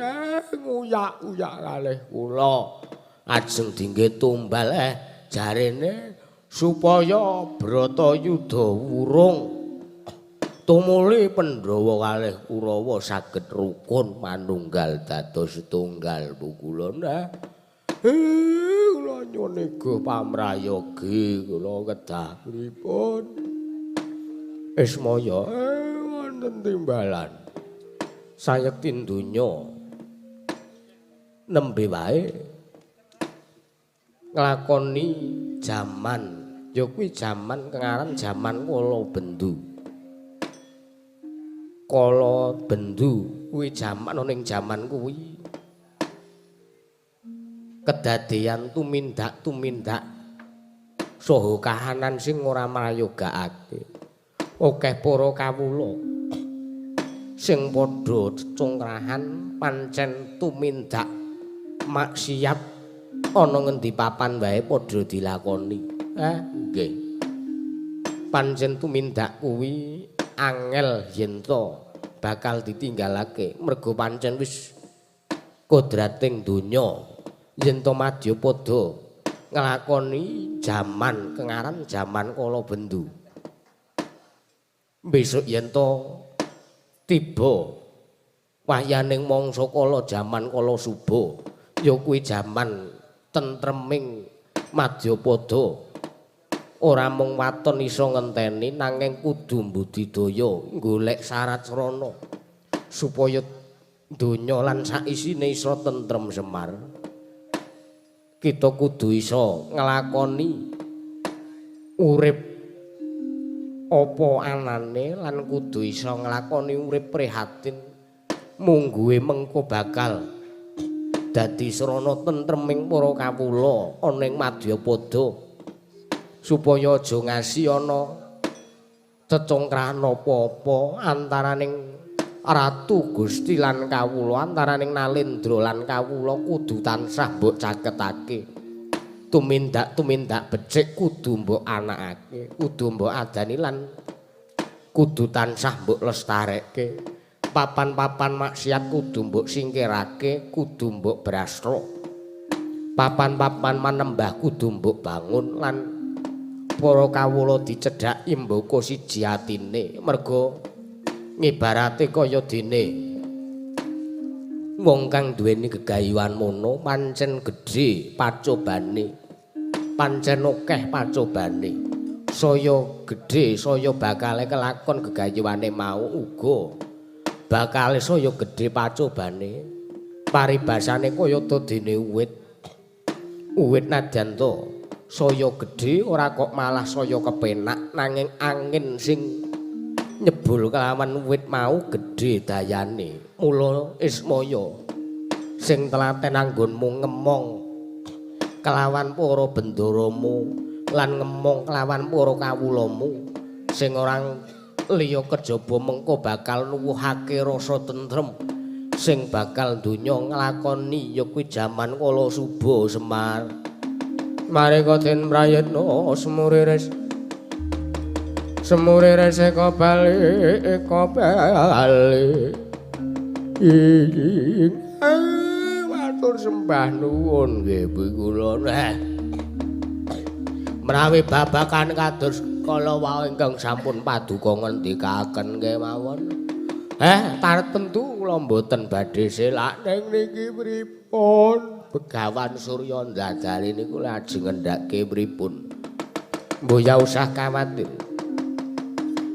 nguyak-uyak kalih kula. Ajeng dingge tumbal jarene supaya Bratayuda wurung tumuli Pandhawa kalih Kurawa saged rukun manunggal dados setunggal pukulun. Kula nyuwun pamrayogi kula kedah pripun? Ismaya wonten timbalan sayekti donya nembe wae nglakoni jaman ya kuwi jaman kengaran jaman kala bendu. Kala bendu kuwi jaman ana ing jaman kuwi kedadeyan tumindak-tumindak saha kahanan sing ora mrayogakake. Akeh para kawula Sing padha cecungkrahan pancen tumindak maksiat ana ngendi papan wae padha dilakoni. Nggih. Pancen tumindak kuwi angel yen to bakal ditinggalake mergo pancen wis kodrating donya yen to madyapada nglakoni jaman kengaran jaman kala bendu. Besok yen to tiba wayaning mangsa kala jaman kala suba ya kuwi jaman tentreming madyapada. Ora mung waton iso ngenteni nanging kudu mbudidaya golek syarat srana supaya donya lan saisine iso tentrem Semar. Kita kudu iso nglakoni urip apa anane lan kudu iso nglakoni urip prihatin mungguhe mengko bakal dadi srana tentreming para kawula ana ing madyapada supaya aja ngasi ana cecongkrahan apa-apa antaraning Ratu Gusti lan kawula, antaraning Nalendra lan kawula kudu tansah mbok caketake. Tumindak-tumindak becik kudu mbok anakake, kudu mbok adani lan kudu tansah mbok lestarekke. Papan-papan maksiat kudu mbok singkirake, kudu mbok brasra. Papan-papan manembah kudu mbok bangun lan para kawula dicedhaki mboko siji atine merga ngibarate kaya dene wong kang duweni gegayuhan mono pancen gedhe pacobane, pancen akeh pacobane, saya gedhe saya bakale kelakon gegayuhane mau uga bakale saya gedhe pacobane. Paribasane kaya ta dene uwit uwit nadyan to saya gedhe ora kok malah saya kepenak nanging angin sing nyebul kelawan wit mau gedhe dayane. Mula Ismaya sing telaten anggonmu ngemong kelawan para bendaramu lan ngemong kelawan para kawulamu sing ora liya kejaba mengko bakal nuwuhake rasa tentrem sing bakal donya nglakoni ya kuwi jaman kala suba Semar. Mareka den prayitna semuriris semuriris eka bali eka bali ing matur sembah nuwun nggih kula. Menawi babagan kados kala wau ingkang sampun paduka ngendikaken kemawon. Tartemtu kula mboten badhe selak ning niki pripun? Begawan Surya Ndadari niku lajeng ngendhake pripun? Mbok ya usah kawatir.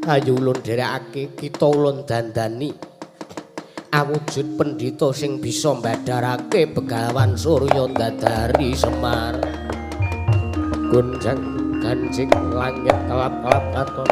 Ayo ulun dherekake, kita ulun dandani awujud pendhita sing bisa mbadharake Begawan Surya Ndadari Semar. Gonjang ganjing langit kelap-kelap katon.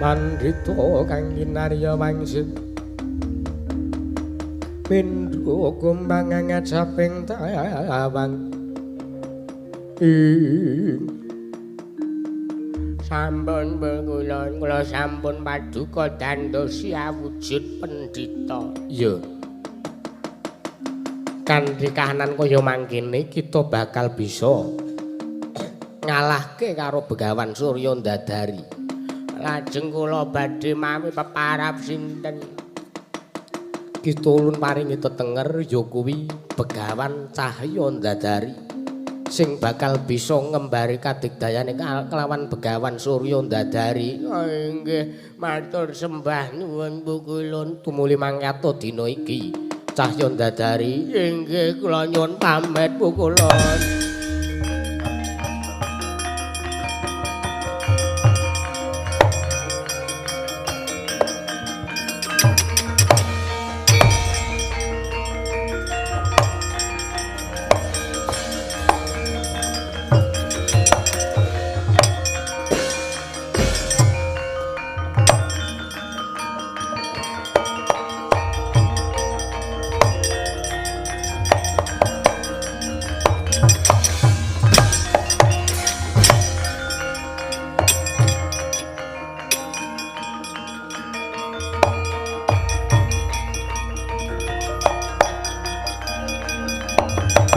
Pandhita kang kinarya wangsit pindha kumbang ngajaping tawang ing sampun kula kula sampun paduka dandosi awujud pendhita. Iya. Kanthi kahanan kaya mangkene kita bakal bisa ngalahke karo Begawan Surya Ndadari. Lajeng kula badhe mawi peparap sinten? Kita ulun paringi tetenger ya kuwi Begawan Cahya Ndadari Sing bakal bisa ngembari kadigdayane kelawan Begawan Surya Ndadari. Oh, inggih, matur sembah nuwun Pukulun. Tumuli mangkat dina iki Cahya Ndadari. Inggih, kula nyuwun pamit Pukulun.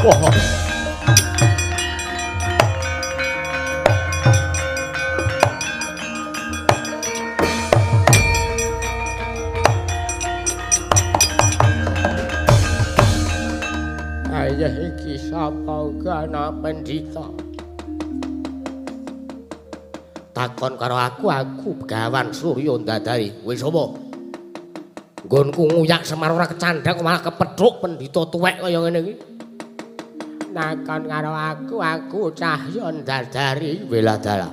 Wah. Ayah iki sapa uga ana pendhita. Takon karo aku, aku Begawan Surya Ndadari. Wis sapa? Nggonku nguyak Semar ora kecandhak malah kepethuk pendhita tuwek kaya ngene iki. Takon karo aku, aku Cahya Ndadari. Weladalah.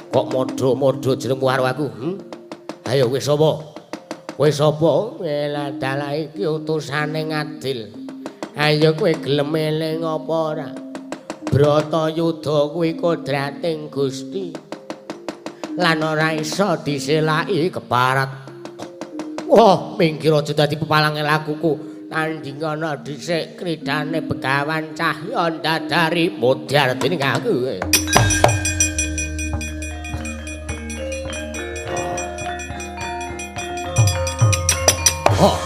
Kok modho-modho jenengmu karo aku? Ayo wis sapa? Wis sapa? Weladalah iki utusane Ngadil. Ayo kowe gelem eling apa ora? Bratayuda kuwi kodrating Gusti. Lan ora iso diselaki keparat. Wah, minggir aja dadi pepalange lakuku. Tandingana dhisik kridane Begawan Cahya Ndadari modar dening aku. Oh.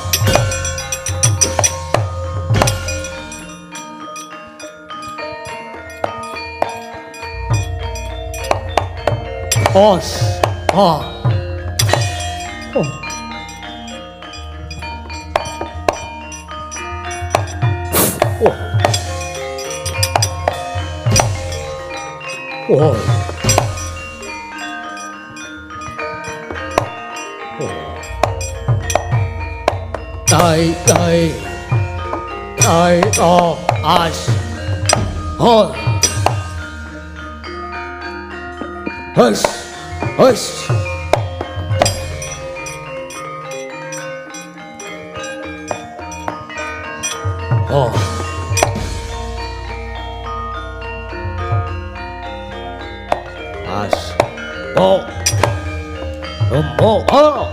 Os. Oh. Oh. Oh. Oh. Oh. Tai tai. Tai oh as. Oh. Hus. Hus. Oh. As. Oh. Oh. Oh.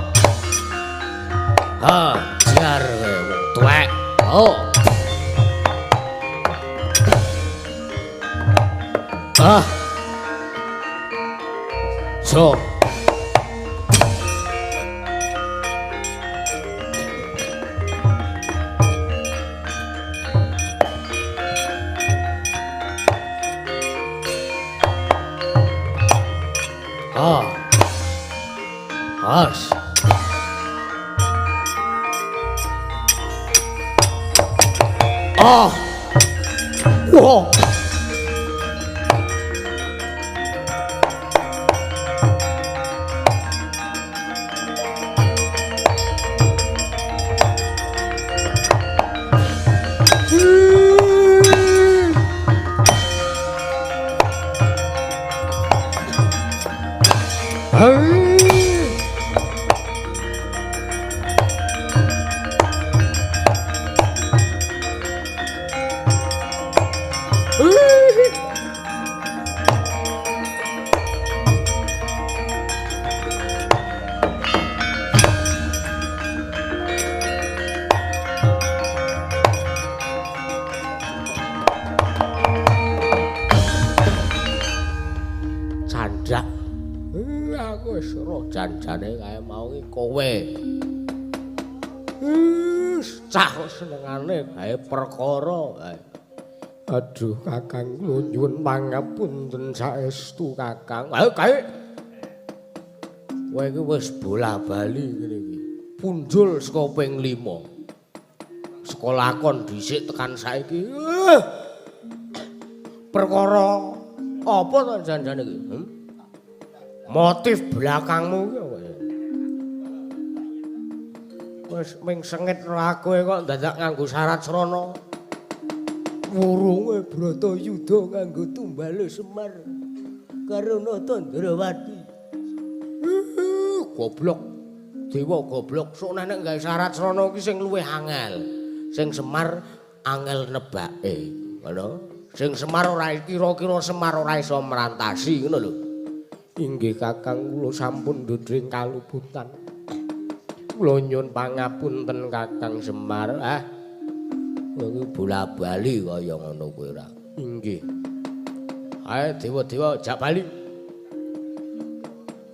Ah, jar kowe tuwek. Oh. Ah. So. Ah. As. Ah. Wah. Candak. Aku wis ora janjane kae mau iki kowe. Wis cah senengane gawe perkara kae. Aduh Kakang kula nyuwun pangapunten saestu Kakang. Ayo kae. Kowe iki wis bola-bali ngene iki. Punjul saka ping 5. Sekolah kon dhisik tekan saiki. Perkara apa to jan-jane iki? Motif belakangmu ki apa? Wis ming sengit karo aku kok dadak nganggo syarat srana. Wurunge Bratayuda nganggo tumbale Semar karo Natandrawati. Goblok. Dewa goblok. Sok nek gawe syarat srana ki sing luwih angel. Sing Semar angel nebake. Ngono. Sing Semar ora kira-kira Semar ora iso merantasi ngono lho. Inggih Kakang, kula sampun ndodring kaluputan. Kula nyuwun pangapunten Kakang Semar. Ah. Kowe bola-bali kaya ngono kowe ora. Inggih. Ayo dewa-dewa jak bali.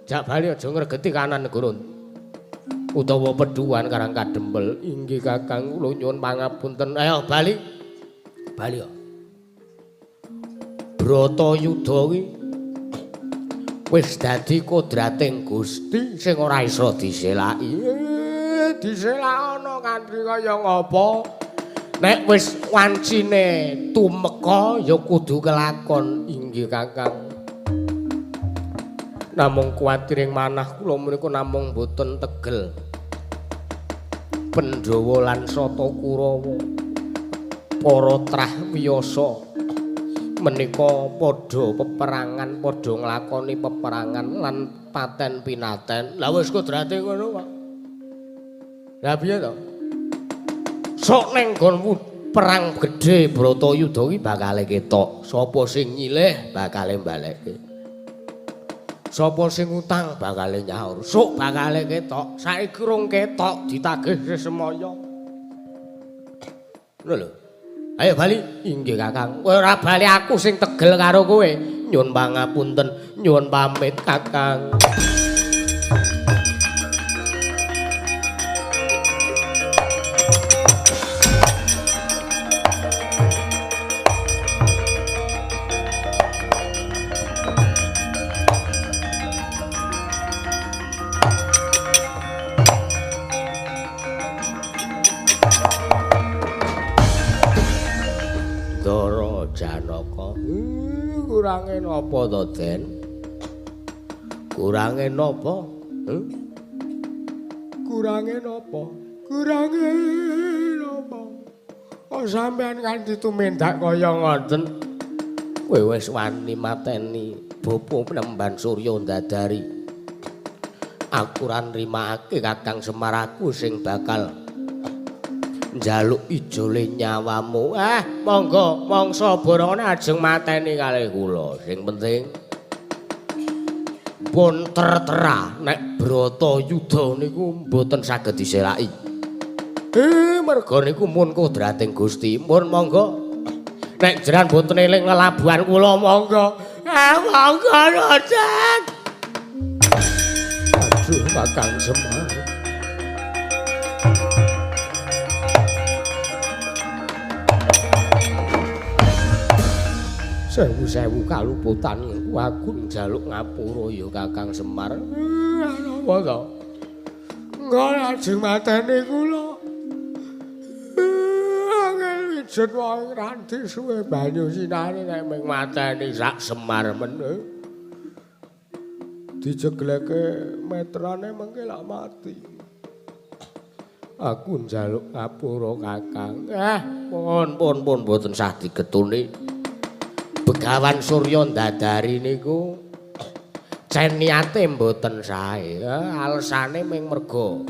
Jak bali aja ngregeti kanan negara. Utawa peduwan Karang Kadempel. Inggih Kakang, kula nyuwun pangapunten. Ayo bali. Bali ya. Bratayuda ki wis dadi kodrating Gusti sing ora iso diselaki. Diselakana kanthi kaya ngapa? Nek wis wancine tumeka ya kudu kelakon. Inggih Kakang. Namung kuwatir ing manah kula menika namung boten tegel. Pandhawa lan Sata Kurawa para trah wiyasa menika padha peperangan, padha nglakoni peperangan lan paten pinaten. Lah wis kodrate ngono kok. Lah piye to? Sok ning nggonmu perang gedhe Bratayuda ki bakale ketok. Sapa sing nyilih bakale balekke. Sapa sing utang bakale nyaur. Sok bakale ketok. Saiki rung ketok ditagih sesemaya. Ngono lho. Ayo bali. Inggih Kakang. Kowe ora bali aku sing tegel karo kowe. Nyuwun pangapunten, nyuwun pamit Kakang. Janaka. Kurange napa to, Den? Kurange napa? Kurange napa? Kurange napa? Kok sampean kanthi tumindak kaya ngoten? Kowe wis wani mateni bapa Penemban Surya Ndadari. Aku ora nrimakake Kakang Semar, aku sing bakal njaluk ijole nyawamu. Monggo mangsa borongane ajeng mateni kalih kula. Sing penting pun tertera nek Bratayuda niku mboten saged diselaki. Merga niku mun kodrating Gusti. Mun monggo nek jenengan mboten eling lelabuhan kula monggo. Monggo Raden. Aduh Kakang Semar. Sewu-sewu kaluputan aku njaluk ngapura ya Kakang Semar. Napa to? Engko lajeng mateni kula. Angel wijen wong ranti suwe banyu sinane nek ming mateni sak Semar meneh. Dijegleke metrane mengke lak mati. Aku njaluk ngapura Kakang. Pun pun pun mboten sah digetuni. Begawan Surya Ndadari niku ceniate mboten sae. Alesane ming merga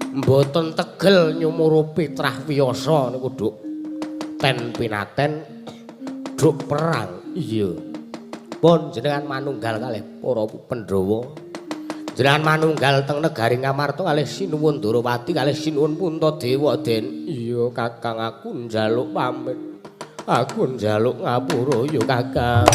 mboten tegel nyumurupi trah wiyasa niku duk ten pinaten duk perang. Iya. Pun jenengan manunggal kalih para Pandhawa. Jenengan manunggal teng negari Ngamarta kalih Sinuwun Ndorowati kalih Sinuwun Puntadewa, Den. Iya Kakang, aku njaluk pamit. Aku njaluk ngapura ya Kakang.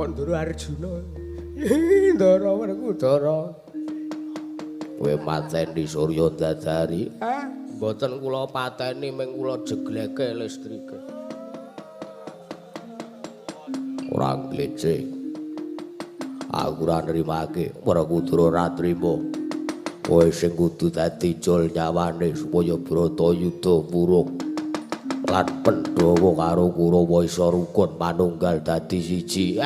Ndoro Arjuna. Ndara Werkudara. Kowe mateni Surya Dadari. Mboten kula pateni, ming kula jegleke listrike. Ora glece. Aku ora nrimake, Werkudara ora trima. Kowe sing kudu dadi jol nyawane supaya Bratayuda purung lan Pandhawa karo Kurawa isa rukun manunggal dadi siji.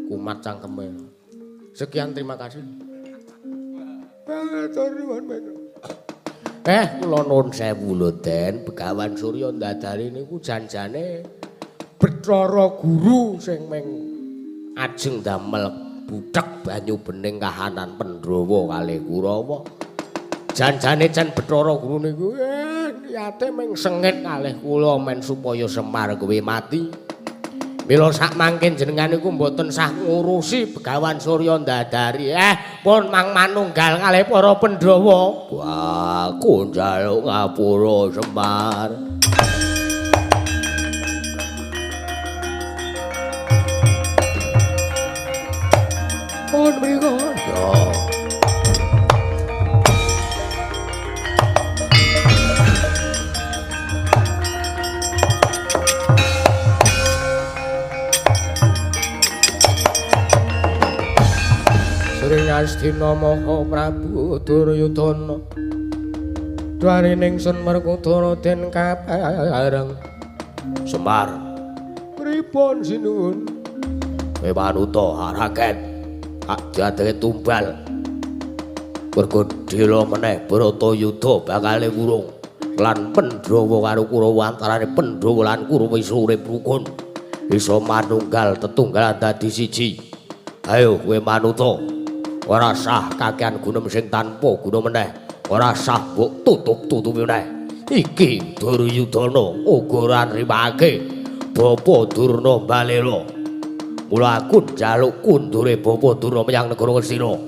Kumat cangkeme. Sekian, terima kasih. Kula nuwun sewu lho, Den. Begawan Surya Ndadari niku janjane Bathara Guru sing ming ajeng damel buthek banyu bening kahanan Pandhawa kalih Kurawa. Janjane jan Bathara Guru niku niate ming sengit kalih kula men supaya Semar kowe mati. Mila sak mangke jenengan niku mboten sah ngurusi Begawan Surya Ndadari. Pun mang manunggal kalih para Pandhawa. Wah, aku njaluk ngapura Semar. Pun mriku. Ya. Sri Astina Maha Prabu Duryudana dwarining Sun Werkudara den kapareng. Semar, pripun sinuwun? Kowe manuta raket diadeke tumbal. Mergo dela meneh Bratayuda bakale wurung lan Pandhawa karo Kurawa, antarane Pandhawa lan Kurawa iso urip rukun, iso manunggal tetunggalan dadi siji. Ayo kowe manuta. Ora sah kakean gunem sing tanpa guna meneh. Ora sah mbok tutup-tutupi meneh. Iki Duryudana uga ora nrimake Bapa Durna balela. Mula aku njaluk kundure Bapa Durna menyang negara Ngastina.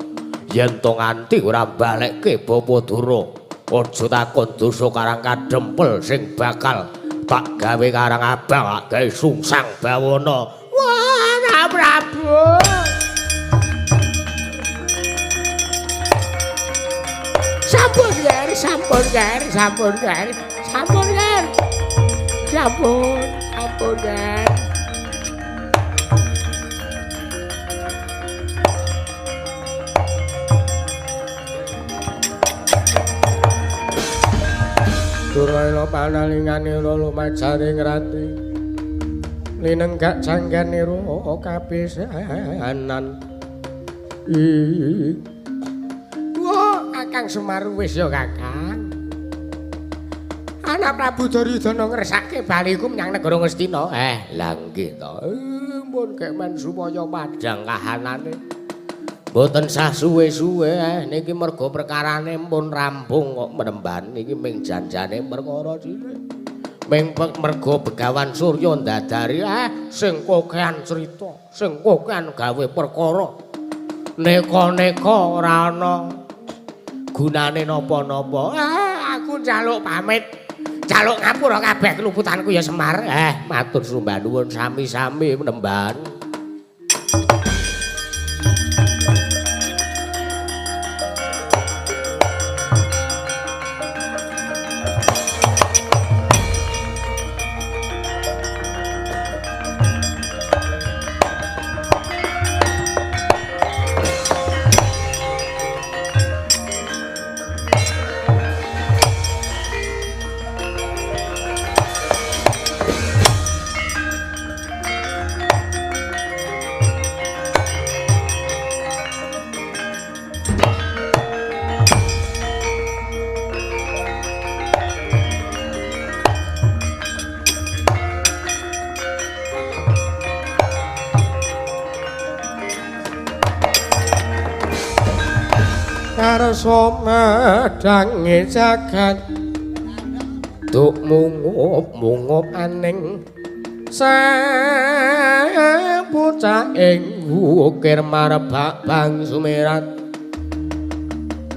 Yen to nganti ora balekke Bapa Durna, aja takon dosa karang kadempel sing bakal tak gawe karang abang, tak gawe sungsang bawana. Wah, Prabu. Sampun ger, sampun ger, sampun ger, sampun ger, sampun, sampun ger. Durwana panalingane lumajaring rati, linenggak jangganira kapisanan. Kakang Semar wis ya Kakang. Anak Prabu Duryudana ngersake baliku menyang negara Ngastina. Lah nggih to. Mun kek men supaya padhang kahanane. Mboten sah suwe-suwe niki mergo perkarane pun rampung kok menemban niki ming janjane perkara cilik. Ming mergo Begawan Surya Ndadari sing kokean crita, sing kokean gawe perkara. Neka-neka ora ana gunane napa-napa. Aku njaluk pamit. Njaluk ngapura kabeh keluputanku ya Semar. Matur sembah nuwun sami-sami menemban. Karsa madhange jagat duk mungup-mungup aning sapucah ing wukir marbak bang sumirat.